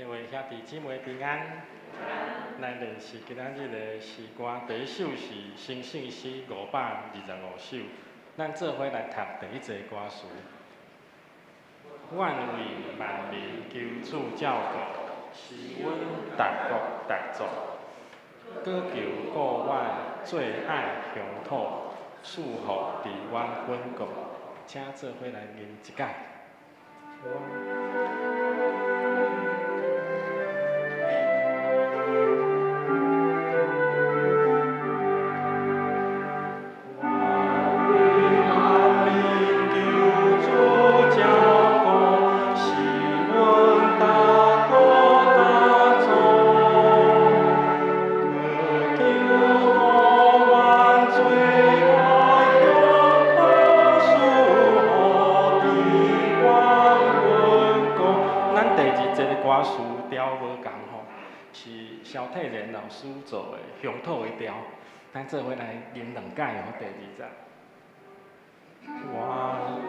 各位兄弟姊妹平安。來練習今仔日的詩歌，第一首是新聖詩525首。咱做伙來讀第一節歌詞。願為萬民求主照顧，是阮達國達族，閣求顧阮最愛鄉土，賜福佇阮本國。請做伙來吟一擺。歌詞調無仝吼，是蕭泰然老師做的鄉土的調，咱做伙來吟兩擺哦，第二節。願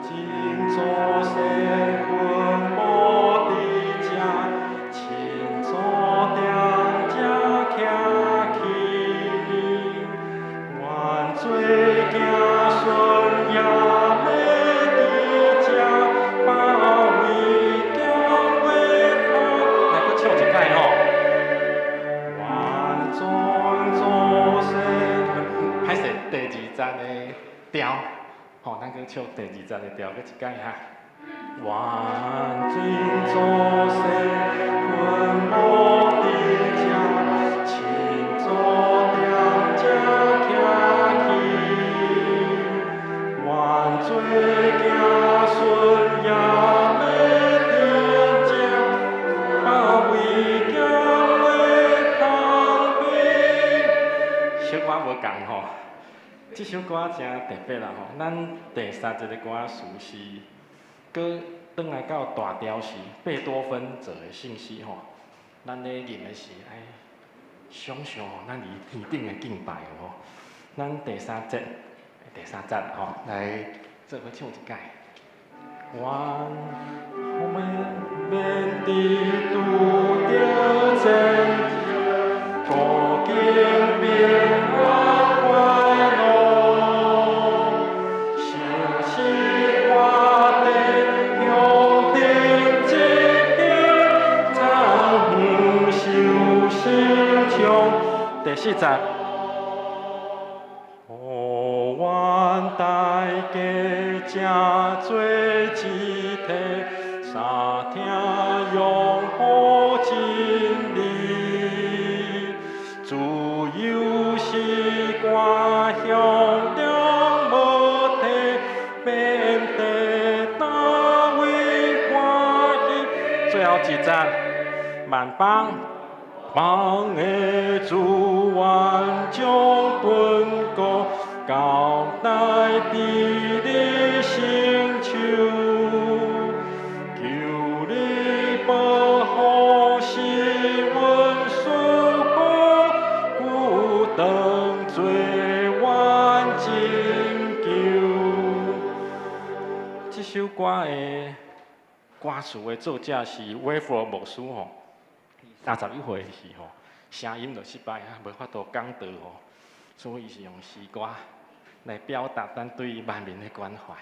真祖先墳墓佇遮，親祖踮遮徛起，願做子孫也欲佇遮保衛教會堂。來，閣唱一擺吼。願尊祖先，歹勢，第二節的調。吼，咱閣唱第二節的調，閣一擺哈。願真祖先墳墓佇遮，親祖踮遮徛起，願做子孫也欲佇遮保衛教會堂邊。小可無仝吼。這首歌誠特別啦吼，咱第三節的歌詞是閣轉來到大調時，貝多芬做的聖詩吼。咱咧吟的是愛想象吼，咱佇天頂的敬拜吼。咱第三節，第三節吼，來做伙唱一擺。願我們面對拄著戰爭，苦境變我快樂，想起我的向頂一天，苍遠受心腸。第四節。予阮大家成做一體，三聽擁護真理，自由詩歌向中無體，遍地大為歡喜。最後一節，萬邦邦的主願將本國交代佇你聖手，求你保護使阮順服，孤當做阮拯救。這首歌的歌詞的作者是威弗牧師吼，31歲時吼，聲音就失敗啊，無法度講道吼，所以伊是用詩歌來表達咱對萬民的關懷。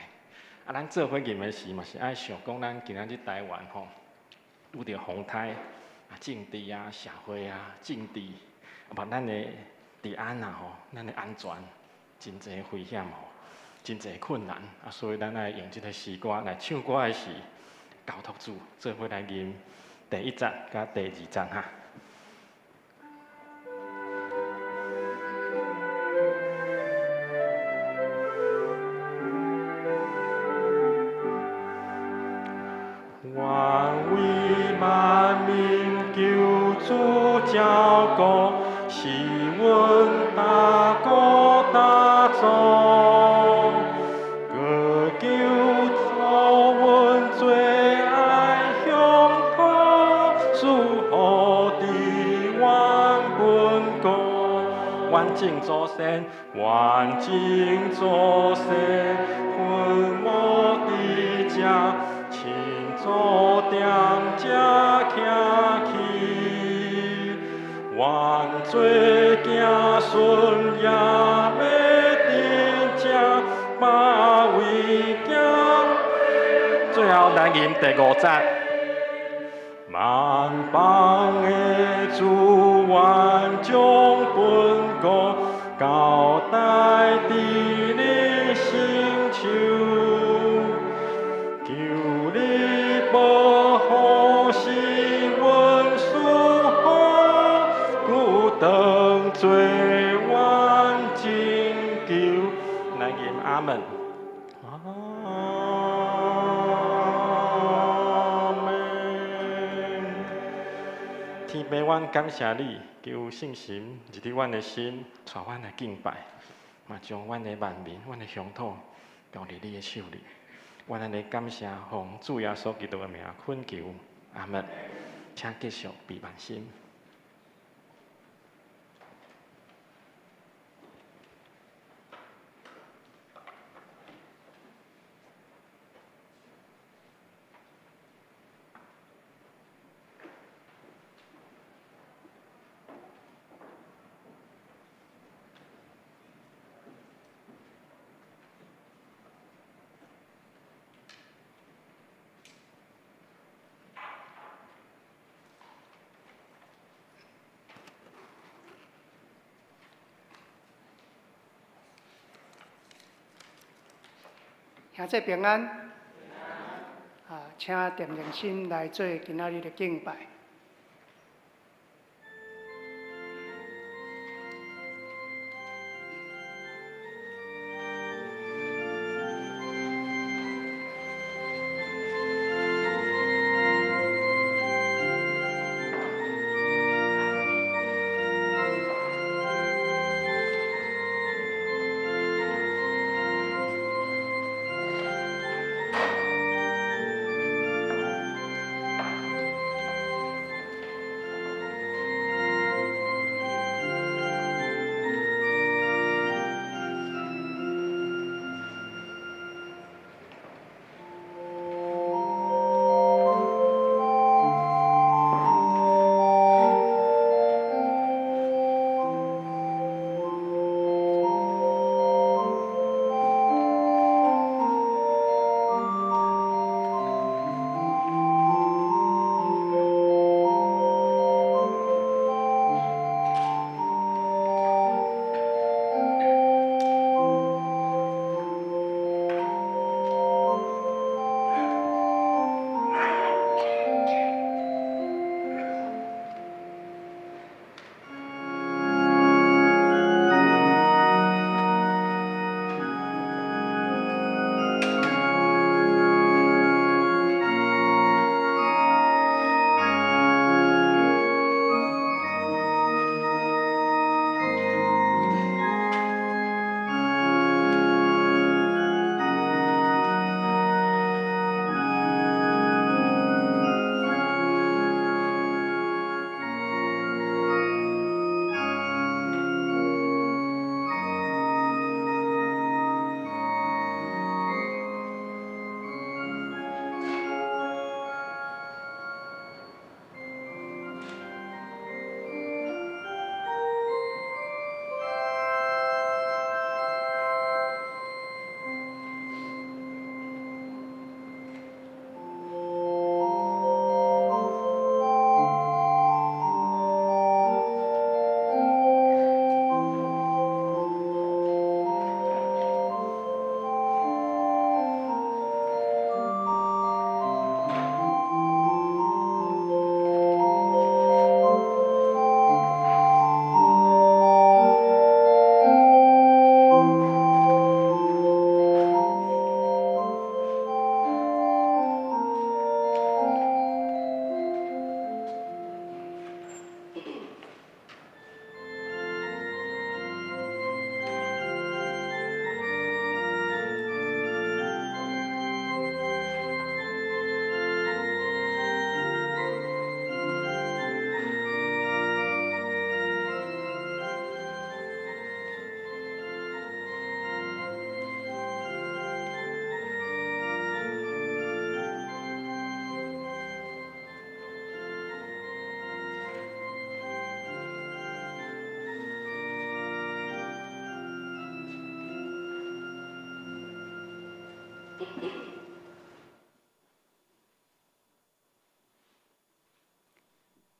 啊，咱做伙吟的時嘛是愛想講，咱今仔日台灣吼，拄著風颱啊、政治啊、社會啊、政治，啊，嘛咱的治安啊吼，咱的安全真濟危險吼，真濟困難啊，所以咱愛用這个詩歌來唱歌的時，交託主做伙來吟第一節佮第二節哈。願為萬民求主照顧，是阮大哥大祖，閣求予阮最愛鄉土，賜福佇阮本國。願眾祖先，願眾祖先墳墓佇遮，親祖踮遮徛起。做子孫也欲佇這百位行。最後來吟第五節。萬邦的主願將本國交代佇你身手，求你保護使阮賜福，久當做阮拯救。來吟阿門。阿門。天父，阮感謝你，求聖神入佇阮的心，帶阮來敬拜，嘛將阮的萬民、阮的鄉土交佇你的手裡。阮按呢感謝，奉主耶穌基督的名懇求，阿門。請繼續閉目心。兄弟平安，啊，請恬靜心來做今仔日的敬拜。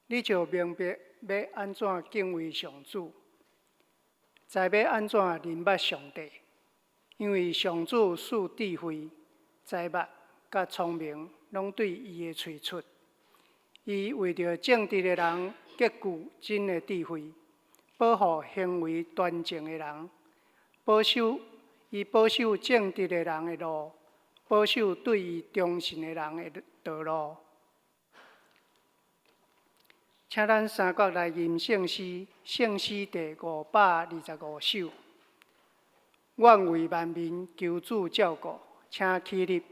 你就明白欲按怎敬畏上主，知欲按怎認捌上帝，因為上主賜智慧、知捌佮聰明，攏對伊的喙出。伊為著正直的人結聚真的智慧，保護行為端正的人，保守伊保守正直的人的路，保守對伊忠信的人的道路。請咱三國來吟聖詩，聖詩第525首。願為萬民求主照顧，請起立。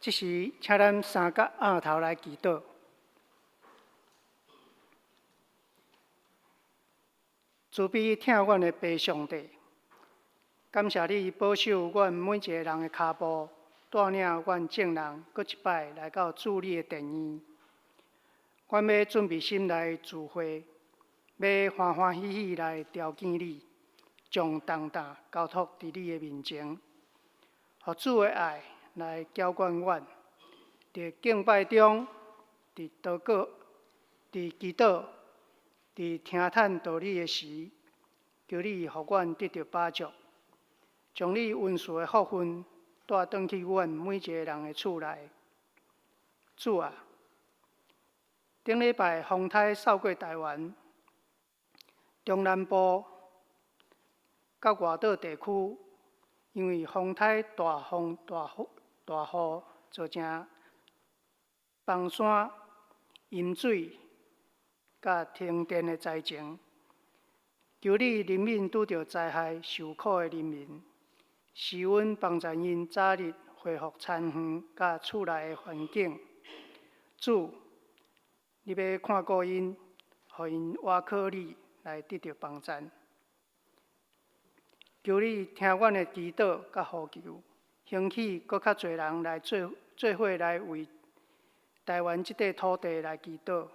這時，請咱三角徼頭來祈禱。慈悲疼阮的父上帝，感謝你保守阮每一個人的跤步，帶領阮眾人閣一擺來到主你的殿院。阮欲準備心來聚會，欲歡歡喜喜來朝見你，將重擔交託佇你的面前，予主的愛來澆灌阮，佇敬拜中，佇禱告，佇祈禱，佇聽探道理的時，求你予阮得著飽足，將你恩賜的福分帶轉去阮每一個人的厝內。主啊，頂禮拜風颱掃過台灣，中南部佮外島地區，因為風颱大風大雨大雨，造成崩山、淹水、佮停電的災情。求你憐憫拄著災害受苦的人民，施恩幫助𪜶早日恢復田園佮厝內的環境。主，你欲看顧𪜶，予𪜶倚靠你來得著幫贊。求你聽阮的祈禱佮呼求，興起閣較濟人來做做伙來為台灣這塊土地來祈禱。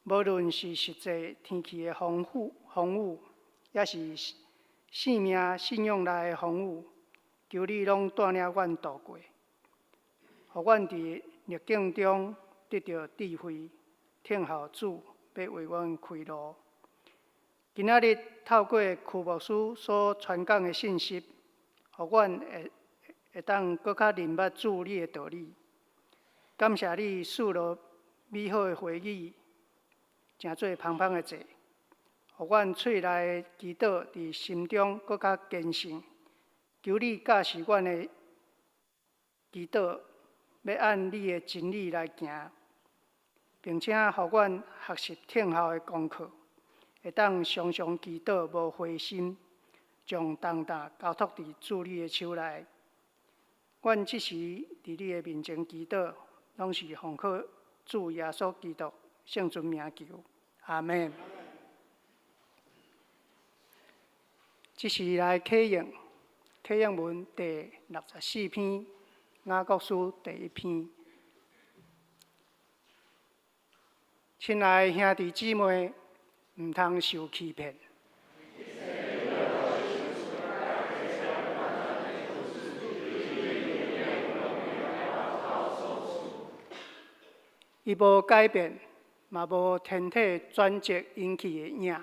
無論是實際天氣的風雨，風雨，抑是生命信仰內的風雨，求你攏帶領阮渡過，予阮佇逆境中得著智慧，聽候主欲為阮開路。今仔日透過曲牧師所傳講的信息，予阮會當閣較認捌主你的道理。感謝你賜落美好的話語，成做芳芳的祭，予阮喙內的祈禱佇心中閣較堅信。求你教示阮的祈禱，欲按你的真理來行，並且予阮學習聽候的功課，會當常常祈禱無灰心，將重擔交託佇主你的手內。阮這時佇你的面前祈禱，攏是奉靠主耶穌基督聖尊名求，阿們。這時來啟應，啟應文第64篇，雅各書第一篇。親愛的兄弟姊妹，毋通受欺騙。伊無改變，嘛無天體轉折引起的影。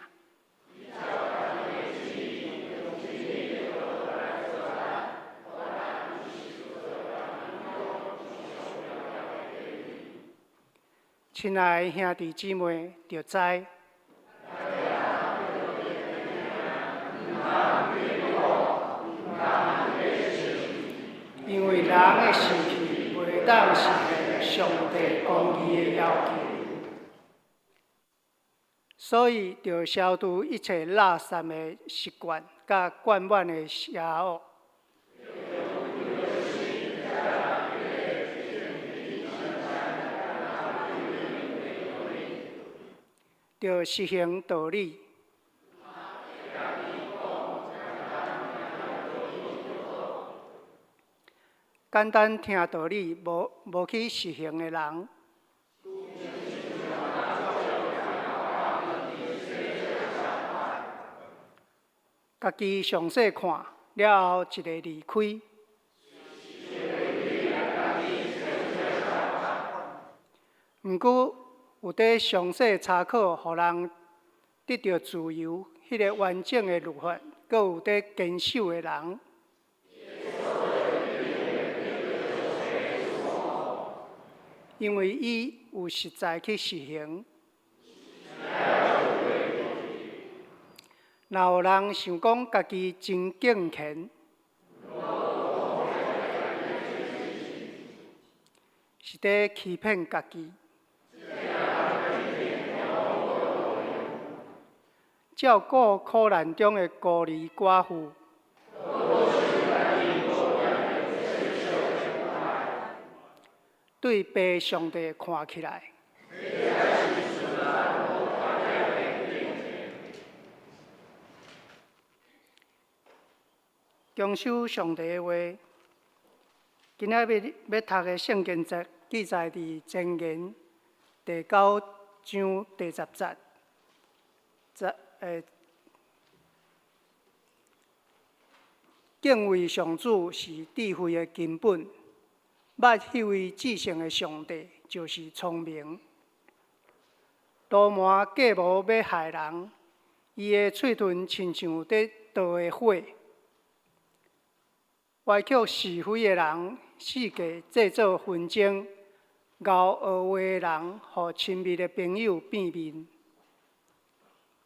親愛的兄弟姊妹，著知。因為人的生氣袂當實現上帝公義的要求，所以著消除一切垃圾的習慣，佮灌滿的邪惡。著實行道理。簡單聽道理，無去實行的人，家己詳細看了後，一个離開。毋過有佇詳細查考，予人得著自由，彼个完整的律法，閣有佇堅守的人。因為伊有實在去實行。若有人想講家己真敬虔，是佇欺騙家己。照顧苦難中的孤兒寡婦。對父上帝看起來，遵守上帝的話。今仔日欲讀的聖經節記載佇箴言第九章第十節。敬畏上主是智慧的根本。捌彼位至聖的上帝，就是聰明。鱸鰻計謀欲害人，伊的喙唇親像佇燒的火。歪曲是非的人，四界製造紛爭；敖惡話的人，予親密的朋友變面。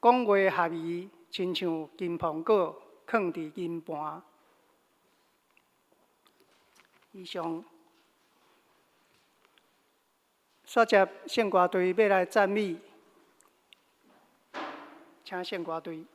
講話合宜，親像金蘋果囥佇銀盤。以上。煞接聖歌隊欲來讚美，請聖歌隊。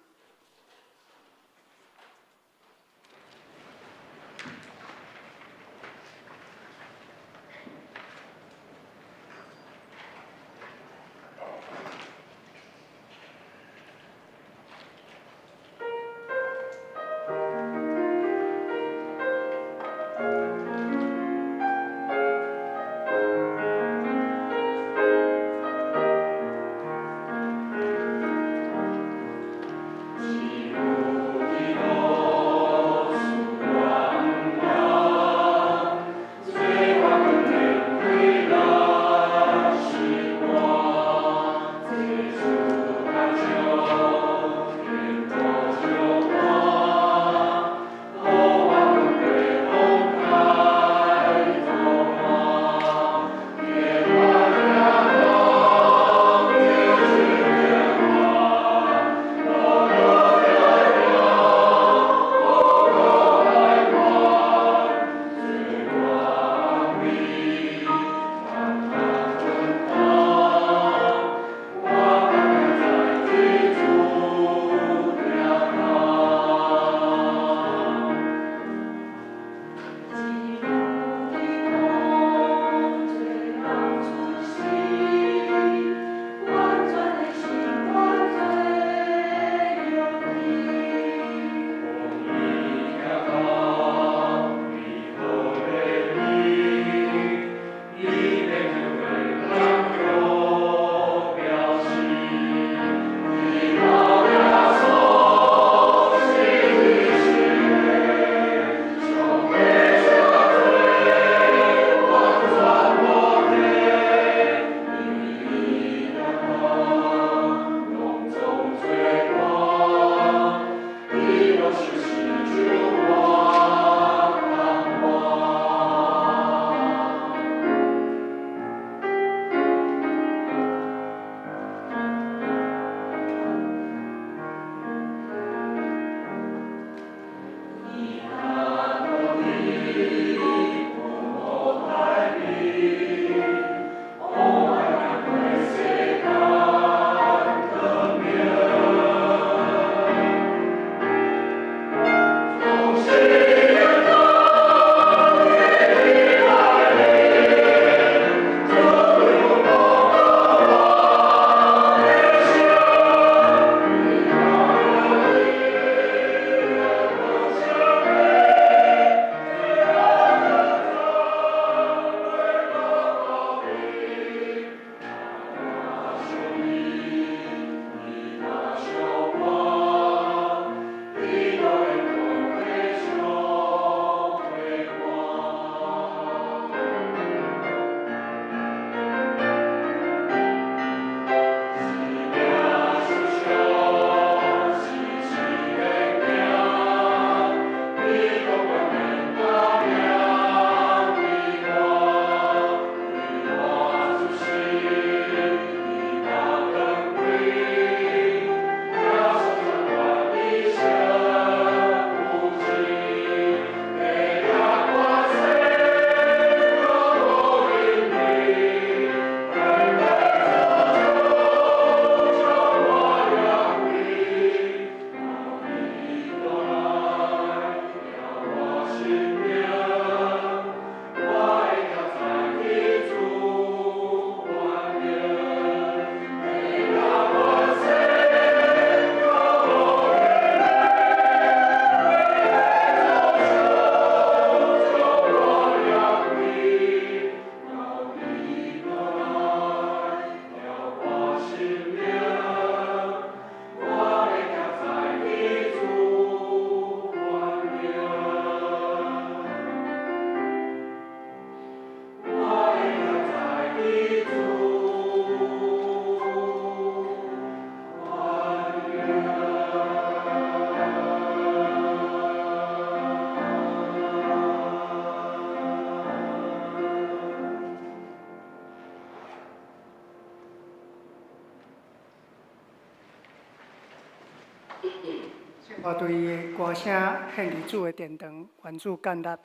聖歌隊的歌聲獻佇主的殿堂，願主感納。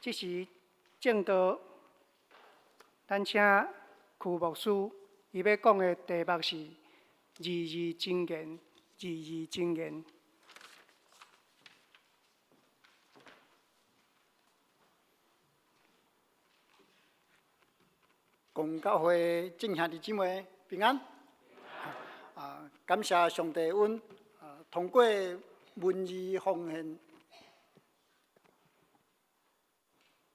這時證道，咱請區牧師，伊欲講的題目是字字箴言，字字箴言。公教會眾兄弟姊妹平安。啊，感謝上帝，阮啊通過文字奉獻，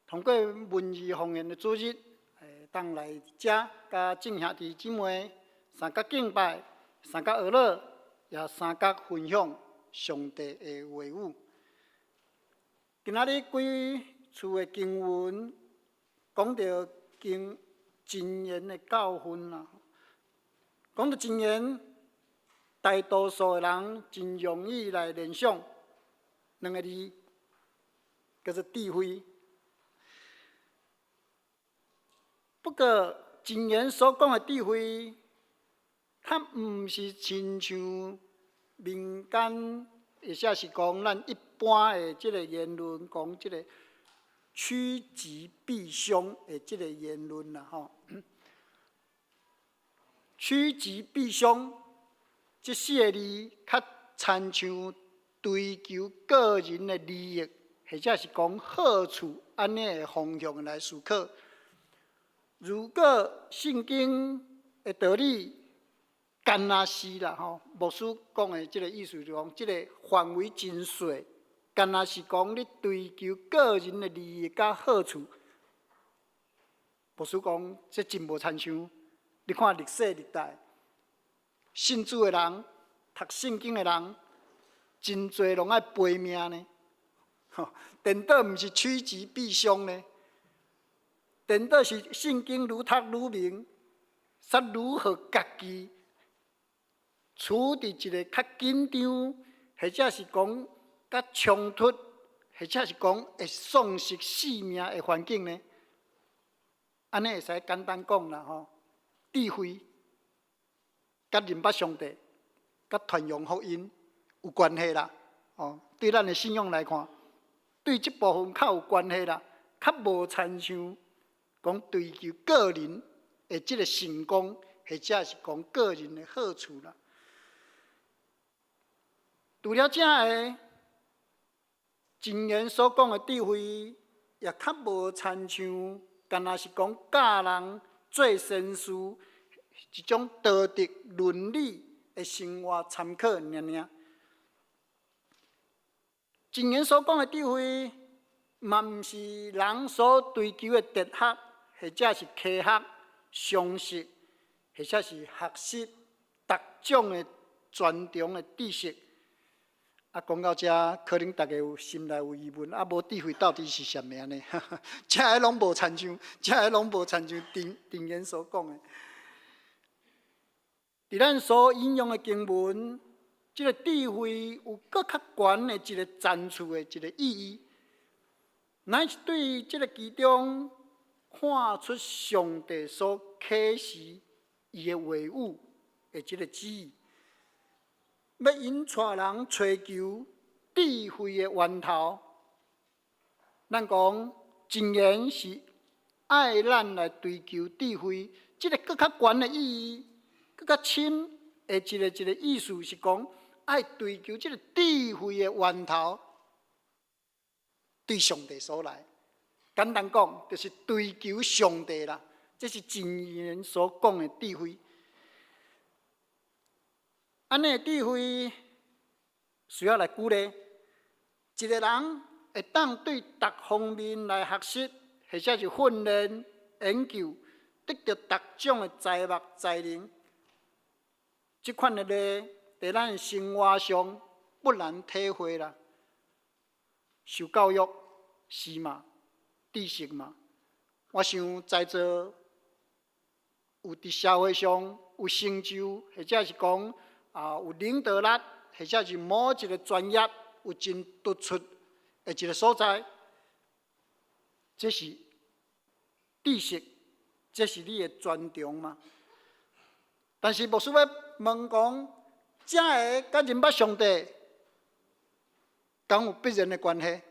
通過文字奉獻的主日，會當來遮佮眾兄弟姊妹相佮敬拜，相佮學樂，也相佮分享上帝的話語。今仔日幾處的經文講著經箴言的教訓啦，講著箴言，大多數的人真容易來聯想兩个字，叫做智慧。不過，箴言所講的智慧，較毋是親像民間，或者是講咱一般的這个言論，講這个趨吉避凶的這个言論啦，吼。趨吉避凶這四个字，較親像追求個人的利益，或者是講好處按呢的方向來思考。如果聖經的道理，敢若是啦吼，牧師講的這个意思就講，這个範圍真細，敢若是講你追求個人的利益佮好處。牧師講，這真無親像。你看歷世歷代信主的人、讀聖經的人，真濟攏愛賠命呢。吼，顛倒毋是趨吉避凶呢，顛倒是聖經愈讀愈明，煞如何家己處佇一個較緊張，或者是講較衝突，或者是講會喪失性命的環境呢？按呢會使簡單講啦吼，智慧佮認捌上帝、佮傳揚福音有關係啦。哦，對咱的信仰來看，對這部分較有關係啦，較無親像講追求個人的這个成功，或者是講個人的好處啦。除了這个，箴言所講的智慧，也較無親像，敢若是講教人做善事，一種道德倫理的生活參考爾爾。箴言所講的智慧，嘛毋是人所追求的哲學，或者是科學常識，或者是學習逐種的專長的知識。啊，講到這，可能大家有心內有疑問，啊，無智慧到底是啥物呢？這个攏無親像，這个攏無親像箴箴言所講的。佇咱所引用的經文，這个智慧有閣較懸的一個層次的一個意義，乃是對這个其中看出上帝所啟示伊的話語的這个旨意。欲引帶人揣求智慧的源頭，咱講箴言是愛咱來追求智慧，這个閣較懸的意義，閣較深的一個一個意思是講，愛追求這个智慧的源頭，對上帝所來。簡單講，就是追求上帝啦。這是箴言所講的智慧。按呢智慧需要來鼓勵一個人，會當對逐方面來學習，或者是訓練、研究，得著逐種的才學才能。這款的例，佇咱生活上不難體會啦。受教育是嘛，知識嘛，我想在座有佇社會上有成就，或者是講啊有領導力，或者是某一個專業有真突出的一個所在，這是知識，這是你的專長嘛。但是牧師欲問講，這个佮認捌上帝，敢有必然的關係？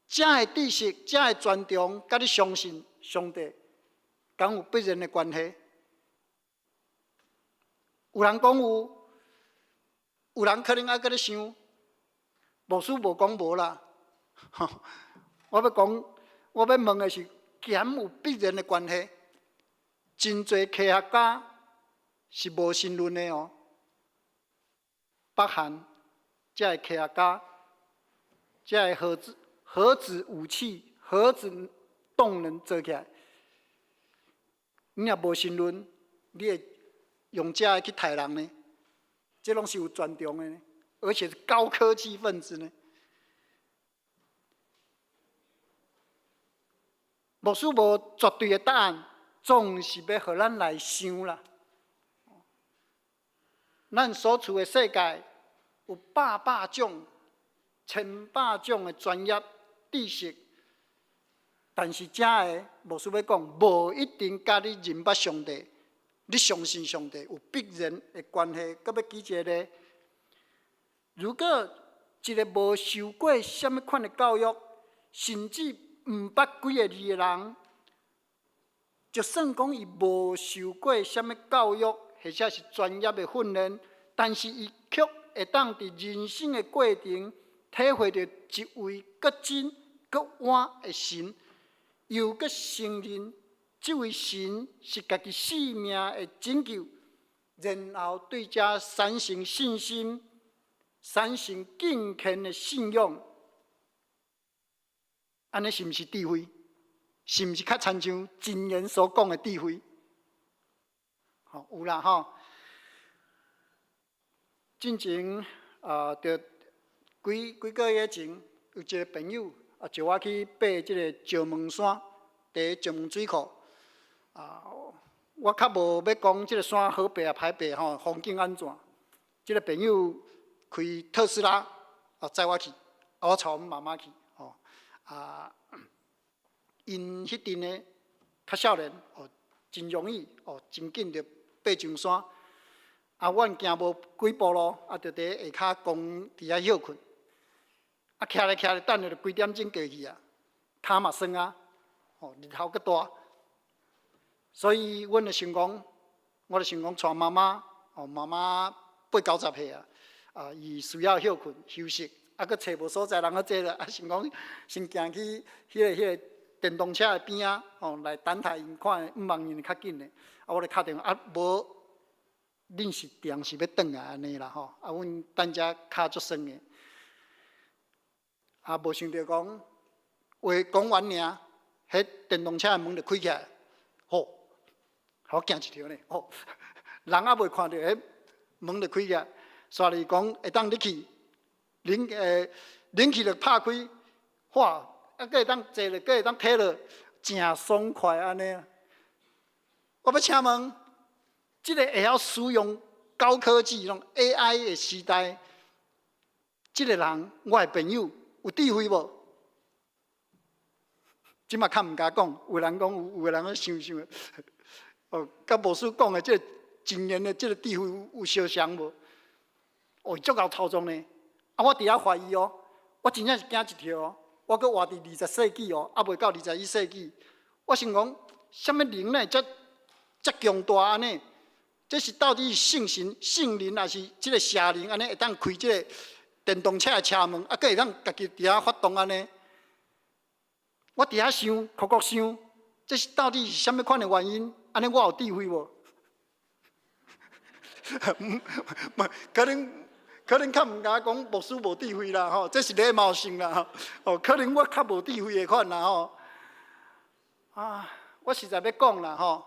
這个知識、這个專長，佮你相信上帝，敢有必然的關係？有人講有，有人可能愛閣咧想，牧師無講無啦。我欲講，我欲問的是，敢有必然的關係？真濟科學家是無神論的哦。北韓這个科學家，這个核子武器、核子動能做起來，你若無神論，你會用這个去刣人呢？這攏是有專長的呢，而且是高科技分子呢。牧師無絕對的答案，總是欲予咱來想啦。咱所處的世界有百百種、千百種的專業知識，但是這个牧師欲講，無一定佮你認捌上帝，你相信上帝有必然的關係。閣欲舉一個例，如果一個無受過啥物款的教育，甚至毋捌幾个字的人，就算講伊無受過啥物教育，或者是專業的訓練，但是伊卻會當佇人生的過程體會著一位閣真閣活的神，又閣承認這位神是家己性命的拯救，然後對這產生信心、產生敬虔的信仰，按呢是毋是智慧？是毋是較親像箴言所講的智慧？吼，有啦吼。進前啊，著幾幾個月前，有一個朋友啊，招我去爬這个石門山，佇石門水庫。啊，我較無欲講這个山好爬啊歹爬吼，風景按怎？這个朋友開特斯拉啊，載我去，啊，我帶阮媽媽去，吼啊，𪜶彼陣呢較少年哦，真容易哦，真緊就爬上山。啊，阮行無幾步路，啊，就佇下跤公佇遐歇睏。啊，徛咧徛咧，等下就幾點鐘過去啊，跤嘛酸啊，吼，日頭閣大。所以，阮就想講，我就想講，帶媽媽，哦，媽媽八九十歲啊，啊，伊需要歇睏休息，啊，閣揣無所在人去坐啦，啊，想講先行去彼个電動車的邊仔，吼，來等待𪜶，看毋茫𪜶會較緊的。啊，我就敲電話，啊，無。恁是定是欲轉來按呢啦吼，啊，阮等遮跤足酸的，啊，無想著講話講完爾，彼電動車的門就開起來，吼，予我驚一跳呢，吼，人猶未看著，彼門就開起來，煞來講會當入去，冷氣就拍開，哇，啊，閣會當坐落，閣會當佗落，誠爽快按呢。我欲請問，這个會曉使用高科技、攏 AI 的時代，這个人，我的朋友有智慧無？這馬較毋敢講，有人講有，有的人咧想想，哦，佮牧師講的這个箴言的這个智慧有相像無？哦，伊足𠢕操縱呢！啊，我佇遐懷疑哦，我真正是驚一跳哦，我閣活佇20世紀哦，猶未到21世紀，我想講，啥物靈呢？遮遮強大按呢？這是到底是聖神、聖靈，抑是這个邪靈？按呢會當開這个電動車的車門，啊，閣會當家己佇遐發動按呢？我佇遐想，苦苦想，這是到底是啥物款的原因？按呢我有智慧無？毋，可能較毋敢講牧師無智慧啦吼，這是禮貌性啦吼。哦，可能我較無智慧的款啦吼。啊，我實在欲講啦吼，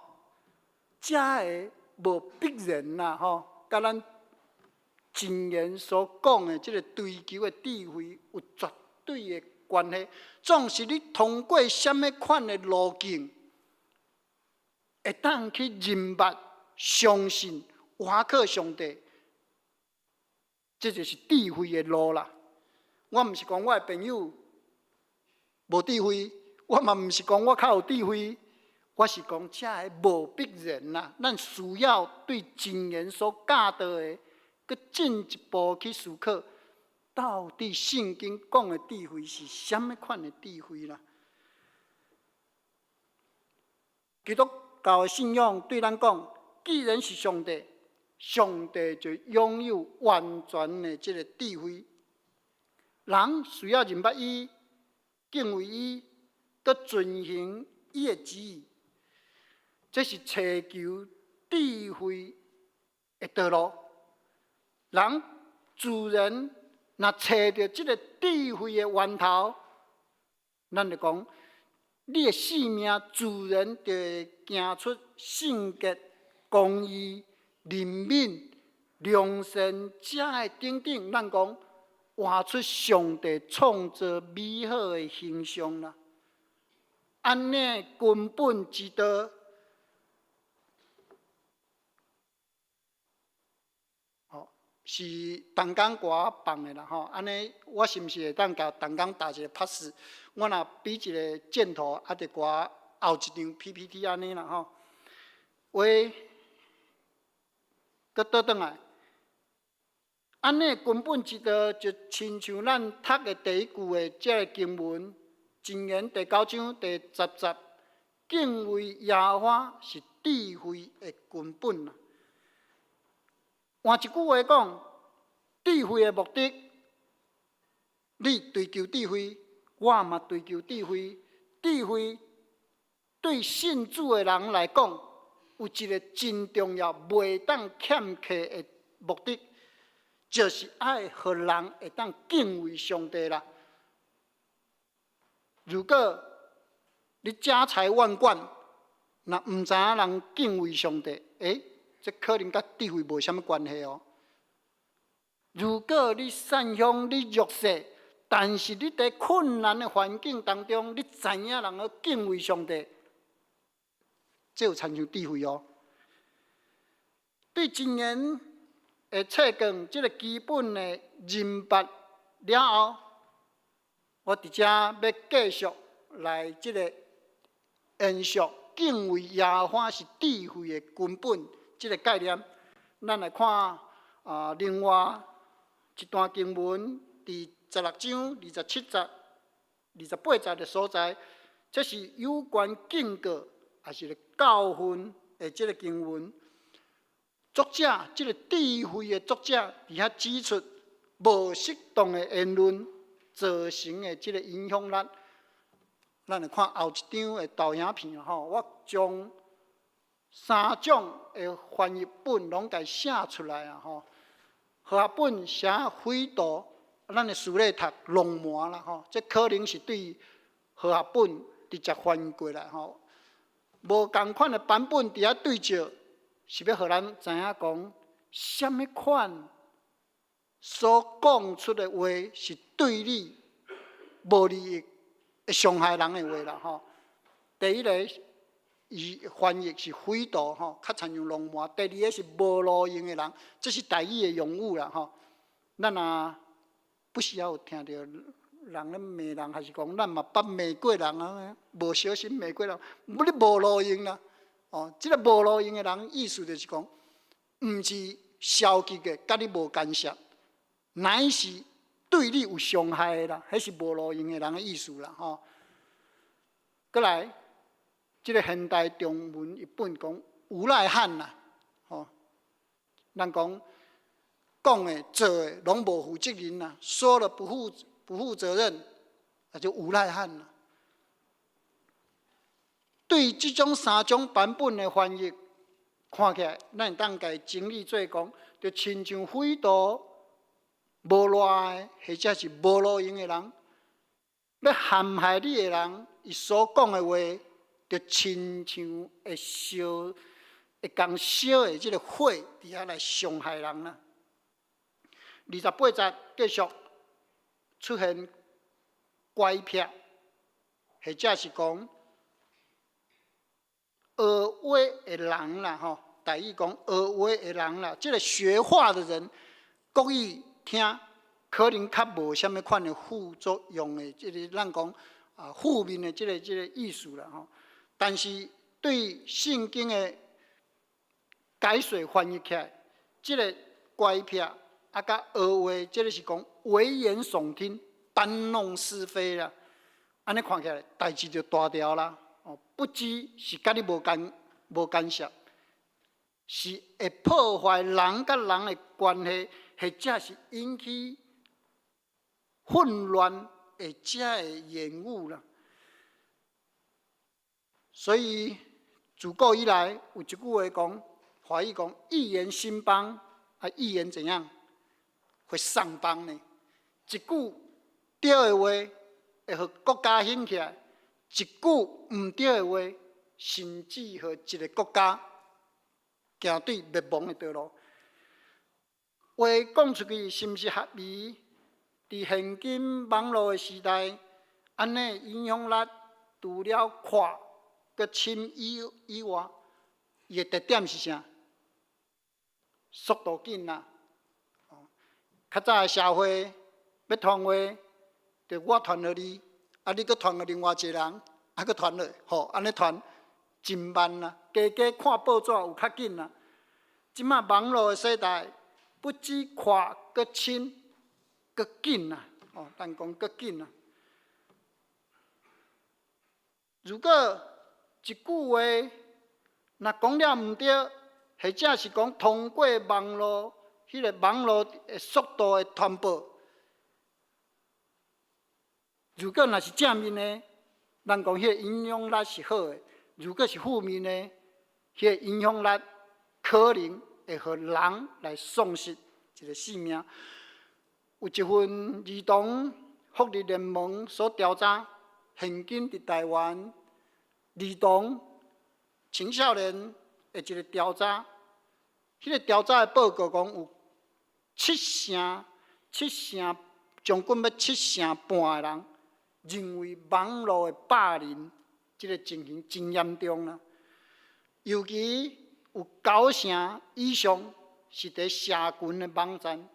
這个無必然啦吼，佮咱箴言所講的這个追求的智慧有絕對的關係。總是你通過啥物款的路徑，會當去認捌、相信、倚靠上帝，這就是智慧的路啦。我毋是講我的朋友無智慧，我嘛毋是講我較有智慧。我是講這个無必然啦，咱需要對箴言所教導的，閣進一步去思考，到底聖經講的智慧是啥物款的智慧啦？基督教的信仰對咱講，既然是上帝，上帝就擁有完全的這个智慧。人需要認捌伊、敬畏伊，閣遵行伊的旨意。這是尋求智慧的道路。人自然若揣著這个智慧的源頭，咱就講，你的生命自然就會行出聖潔、公義、憐憫、良善這个等等。咱講活出上帝創造美好的形象啦。按呢根本之道。是同工共我放的啦吼，按呢我是毋是會當共同工打一个拍死？我若比一个箭頭，啊，就共我後一張 PPT 按呢啦吼。話，閣倒轉來，按呢根本之道就親像咱讀的第一句的這个經文，箴言第九章第十節，敬畏耶和華是智慧的根本啦。換一句話講，智慧的目的，你追求智慧，我嘛追求智慧。智慧對信主的人來講，有一个真重要、袂當欠缺的目的，就是愛予人會當敬畏上帝啦。如果你家財萬貫，若毋知影人敬畏上帝，欸，這可能佮智慧無啥物關係哦。如果你善鄉，你弱勢，但是你佇困難的環境當中，你知影人愛敬畏上帝，這有親像智慧哦。對箴言的冊卷這个基本的認捌了後，我佇遮欲繼續來這个延續敬畏耶和華是智慧的根本這个概念。咱來看啊，另外一段經文，佇十六章二十七節、二十八節的所在，這是有關警告，抑是咧教訓的這个經文。作者，這个智慧的作者，佇遐指出無適當的言論造成的這个影響力。咱來看後一張的投影片吼，我將三種的翻譯本攏共寫出來啊吼。和合本寫匪徒，咱的書咧讀浪漫啦吼，這可能是對和合本直接翻過來吼。無仝款的版本佇遐對照，是欲予咱知影講，啥物款所講出的話是對你無利益、會傷害人的話啦吼。第一个，伊翻譯是匪徒吼，較親像浪漫；第二个是無路用的人，這是台語的用語啦吼。咱若不時猶有聽著人咧罵人，還是講咱嘛捌罵過人啊，無小心罵過人，你無路用啦。哦，這个無路用的人，意思就是講，毋是消極的，佮你無干涉，乃是對你有傷害的啦，彼是無路用的人的意思啦吼。閣來，這个現代中文譯本講無賴漢啦，吼，咱講講的做的攏無負責任啦，說了不負責任，啊就無賴漢啦。對這種三種版本的翻譯，看起來，咱會當共整理做講，就親像匪徒、無賴的，或者是無路用的人，欲陷害你的人，伊所講的話，就親像會燒、會共燒的這个火，佇遐來傷害人啦。二十八節繼續出現乖僻，或者是講學話的人啦，吼，台語講學話的人啦，這个學話的人，國語聽可能較無啥物款的副作用的，這个咱講啊負面的這个意思啦，吼。但是對聖經的解說翻譯起來，這个乖僻啊，佮惡話，這个是講危言聳聽、搬弄是非啦。按呢看起來，代誌就大條啦。哦，不只是佮你無干無干涉，是會破壞人佮人的關係，或者是引起混亂的這个言語啦。所以自古以來有一句話講，華語講一言興邦，啊，一言怎樣會喪邦呢？一句對的話會予國家興起來，一句毋對的話，甚至予一个國家行對滅亡的道路。話講出去是毋是合宜？佇現今網路的時代，按呢影響力除了闊閣深以外，伊的特點是啥？速度緊啦！較早的社會欲傳話，就我傳予你，啊你閣傳予另外一个人，啊閣傳落，吼，按呢傳真慢啦。加加看報紙有較緊啦。這馬網路的世代，不止闊閣深，閣緊啦！哦，咱講閣緊啦。如果一句話若講了毋對，或者是講通過網路，彼个網路的速度的傳播，如果若是正面的，咱講彼个影響力是好的；如果是負面的，彼个影響力可能會予人來喪失一个性命。有一份兒童福利聯盟所調查，現今佇台灣兒童青少年的一个調查，彼个調查的報告講有七成、七成將近欲七成半的人認為網路的霸凌這个情形真嚴重啦。尤其有九成以上是佇社群的網站，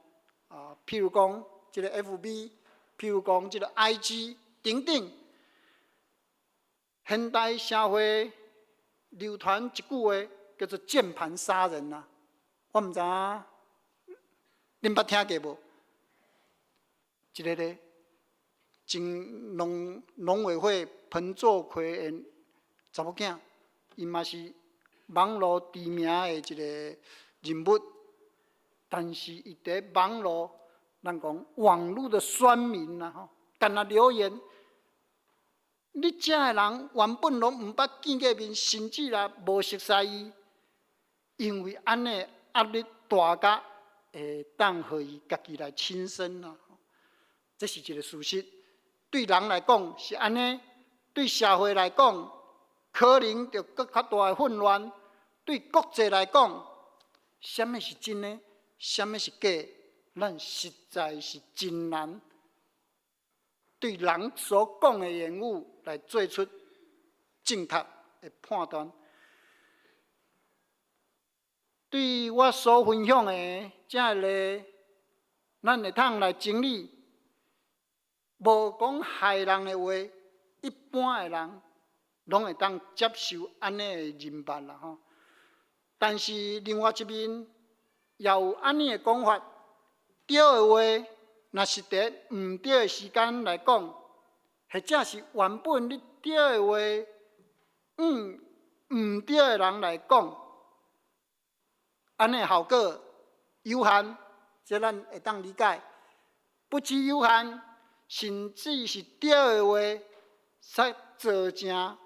啊，譬如講這个 FB，譬如講這个 IG 等等。現代社會流傳一句話叫做“鍵盤殺人”啊，我毋知影恁捌聽過無？這个咧，前農委會彭作奎的查某囝，伊嘛是網路知名的一個人物，但是伊佇網路，咱講網路的酸民啦吼，干焦留言，你遮的人原本攏毋捌見過面，甚至也無熟似伊，因為按呢壓力大甲會當予伊家己來輕生啦，這是一个事實。對人來講是按呢，對社會來講，可能就閣較大的混亂。對國際來講，啥物是真的，啥物是假的，咱實在是真難對人所講的言語來做出正確的判斷。對我所分享的這个例，咱會通來整理，無講害人的話，一般的人攏會當接受按呢的認捌啦吼。但是另外一面也有按呢的講法，對的話，若是佇毋對的時間來講，或者是原本你對的話，毋對的人來講，按呢效果有限，這咱會當理解。不只有限，甚至是對的話，煞造成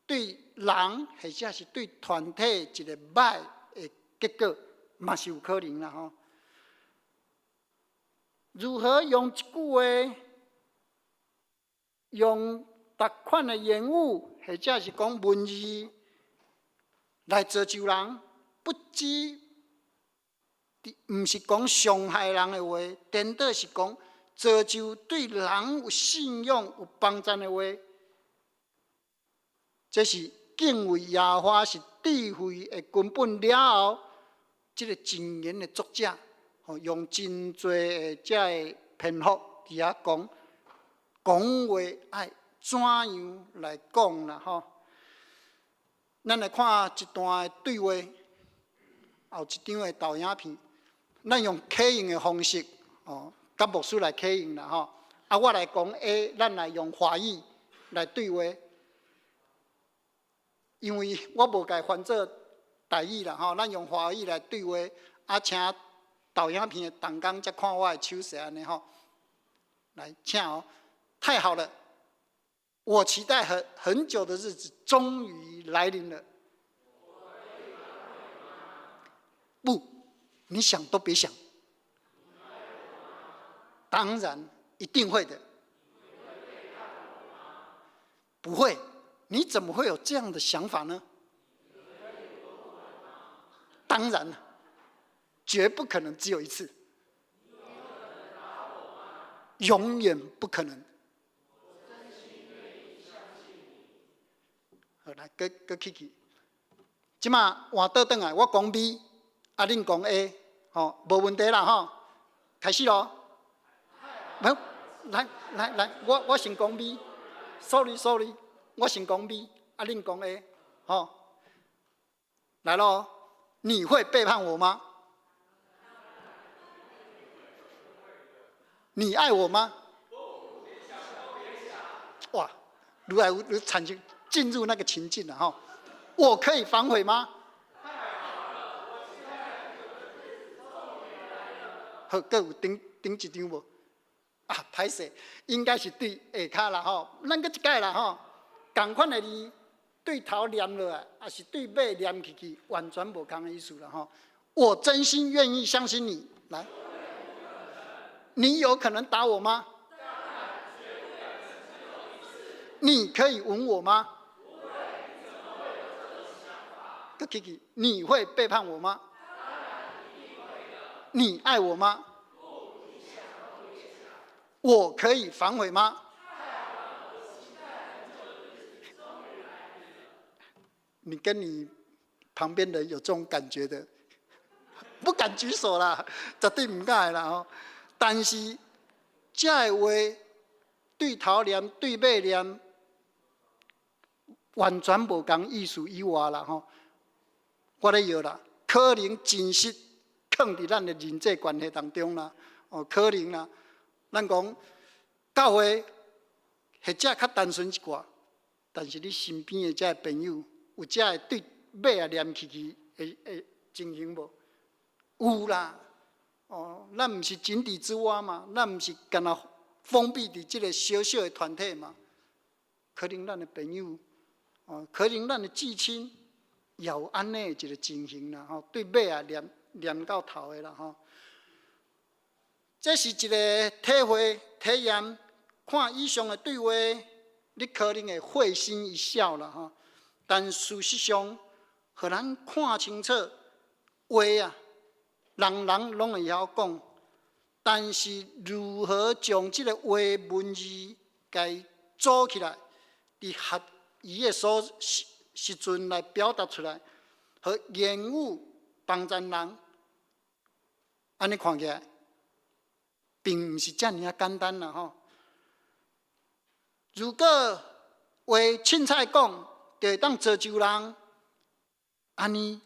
對人或者是對團體一个歹的結果，嘛是有可能啦吼。如何用一句話，用逐款的言語，或者是講文字來造就人，不只毋是講傷害人的話，顛倒是講造就對人有信仰、有幫助的話。這是敬畏耶和華是智慧的根本了後，這个箴言的作者，吼，用真濟的這个篇幅佇遐講，講話愛怎樣來講啦吼。咱來看一段的對話，後一張的投影片。咱用啟用的方式，哦，佮牧師來啟用啦吼。啊，我來講 A，咱來用華語來對話。因為我無共翻做台語啦吼，咱用華語來對話。啊，請投影片的同工才看我的手勢按呢吼。來，請哦，太好了，我期待很很久的日子終於來臨了。不，你想都別想。當然，一定會的。不會，你怎麼會有這樣的想法呢？當然了，絕不可能只有一次，永遠不可能。好，來，閣閣起去。這馬換倒轉來，我講 B，啊，恁講 A，吼，無問題啦，吼。開始囉。無，來來來，我我先講 B，sorry sorry，我先講 B，啊，恁講 A，吼。來囉，你會背叛我嗎？你愛我嗎？哇，愈來愈產生進入那個情境了哈。我可以反悔嗎？好，閣有頂頂一張無？啊，歹勢，應該是對下跤啦吼。咱閣一擺啦吼，仝款的字對頭念落來，抑是對尾念起去，完全無仝的意思啦吼。我真心願意相信你，來，你有可能打我嗎？你可以吻我嗎？閣起去，你會背叛我嗎？你愛我嗎？我可以反悔嗎？你跟你旁邊的有這種感覺的，不敢舉手啦，絕對毋敢啦吼。但是這个話對頭念對尾念，完全無仝意思以外啦吼。我咧搖啦，可能真實囥佇咱的人際關係當中啦，哦，可能啦。咱講教會或者較單純一寡，但是你身邊的這个朋友有這个對尾仔念起去的的情形無？有啦，哦，咱毋是井底之蛙嘛，咱毋是干焦封閉佇這个小小的團體嘛。可能咱的朋友，哦，可能咱的至親也有按呢一个情形啦，吼，對尾仔念念到頭的啦，吼。這是一个體會體驗，看以上的對話，你可能會會心一笑啦，吼。但事實上，予咱看清楚話啊，人人攏會曉講，但是如何將這个話文字共組起來，佇合宜的所時時陣來表達出來，予言語幫贊人，按呢看起來，並毋是遮爾仔簡單啦吼。如果話凊彩講，就會當造就人，按呢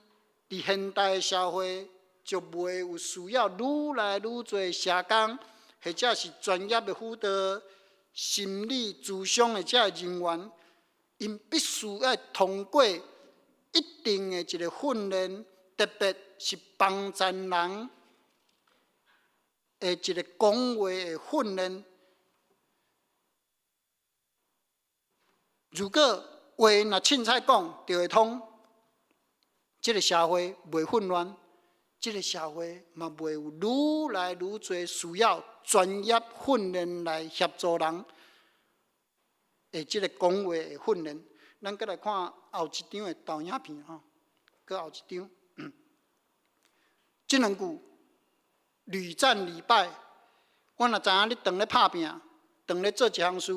佇現代社會就袂有需要愈來愈濟社工，或者是專業的輔導、心理諮商的這个人員，𪜶必須愛通過一定的一个訓練，特別是幫贊人的一个講話的訓練。如果話若凊彩講就會通，這个社會袂混亂，這个社會嘛袂有愈來愈濟需要專業訓練來協助人的這个講話的訓練。咱閣來看後一張的投影片吼，閣後一張，這兩句屢戰屢敗，我若知影你當咧拍拚，當咧做一項事，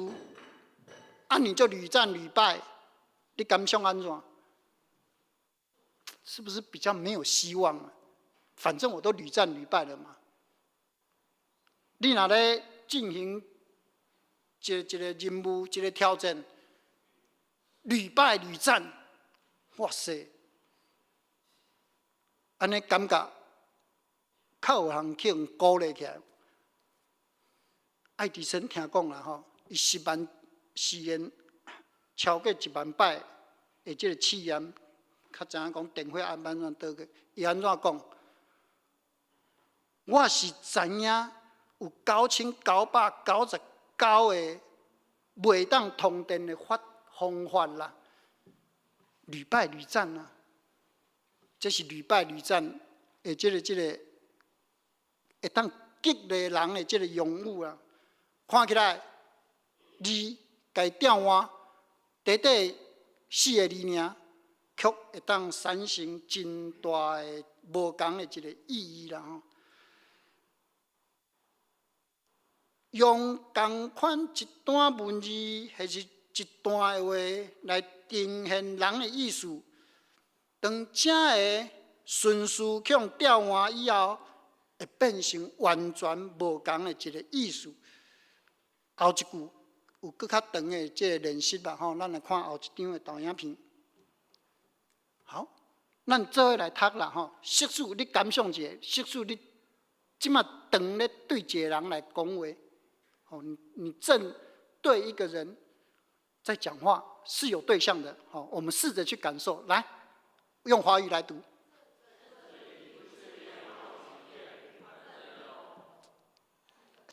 啊，你就屢戰屢敗，你感想按怎？是不是比較沒有希望啊？反正我都屢戰屢敗了嘛。你若咧進行一個一個任務，一個挑戰，屢敗屢戰，哇塞！按呢感覺較有人去予鼓勵起來。愛迪生聽講啦吼，伊10萬試驗超過1萬擺的這個試驗，較知影講電火按按怎倒過，伊按怎講？我是知影有9999個袂當通電的法方法啦，屢敗屢戰啊！這是屢敗屢戰的這個會當激勵人的這個用語啊！看起來字共調換，短短四个字爾，卻會當產生真大的無仝的一個意義啦吼。用仝款一段文字或是一段的話來呈現人的意思，當這个順序去予調換以後，會變成完全無仝的一個意思。後一句有閣較長的這個練習啦吼，咱來看後一張的投影片。好，咱做伙來讀啦吼。設使你感想一下，設使你這馬當咧對一個人來講話，吼，你正對一個人在講話，是有對象的。吼，我們試着去感受，來用華語來讀。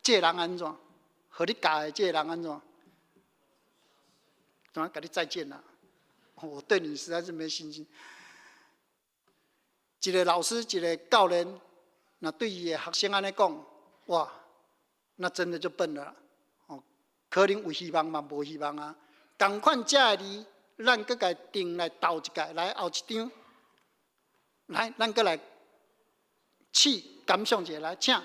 這個人按怎？予你教的這個人按怎？怎共你再見啦？我對你實在是沒信心。一個老師，一個教練，若對伊的學生按呢講，哇，那真的就笨了。哦，可能有希望嘛，無希望啊。仝款這个字，咱閣共定來鬥一擺，來後一張，來，咱閣來試感想一下，來，請。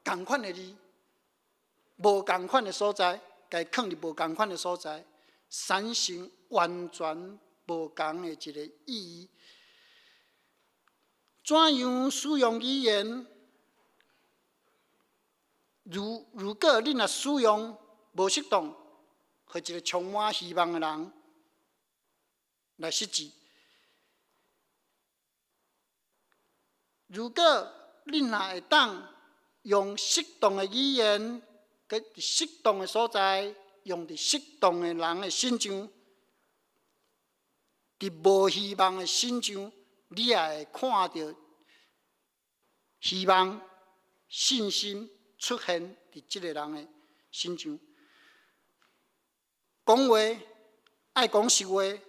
仝款的字，無仝款的所在，共囥佇無仝款的所在，產生完全無仝的一個意義。怎樣使用語言？如果你若使用無適當，予一個充滿希望的人來失志。如果你若會當用適當的語言，佇適當的所在，用佇適當的人的身上，佇無希望的身上，你也會看著希望、信心出現佇這個人的身上。講話愛講實話，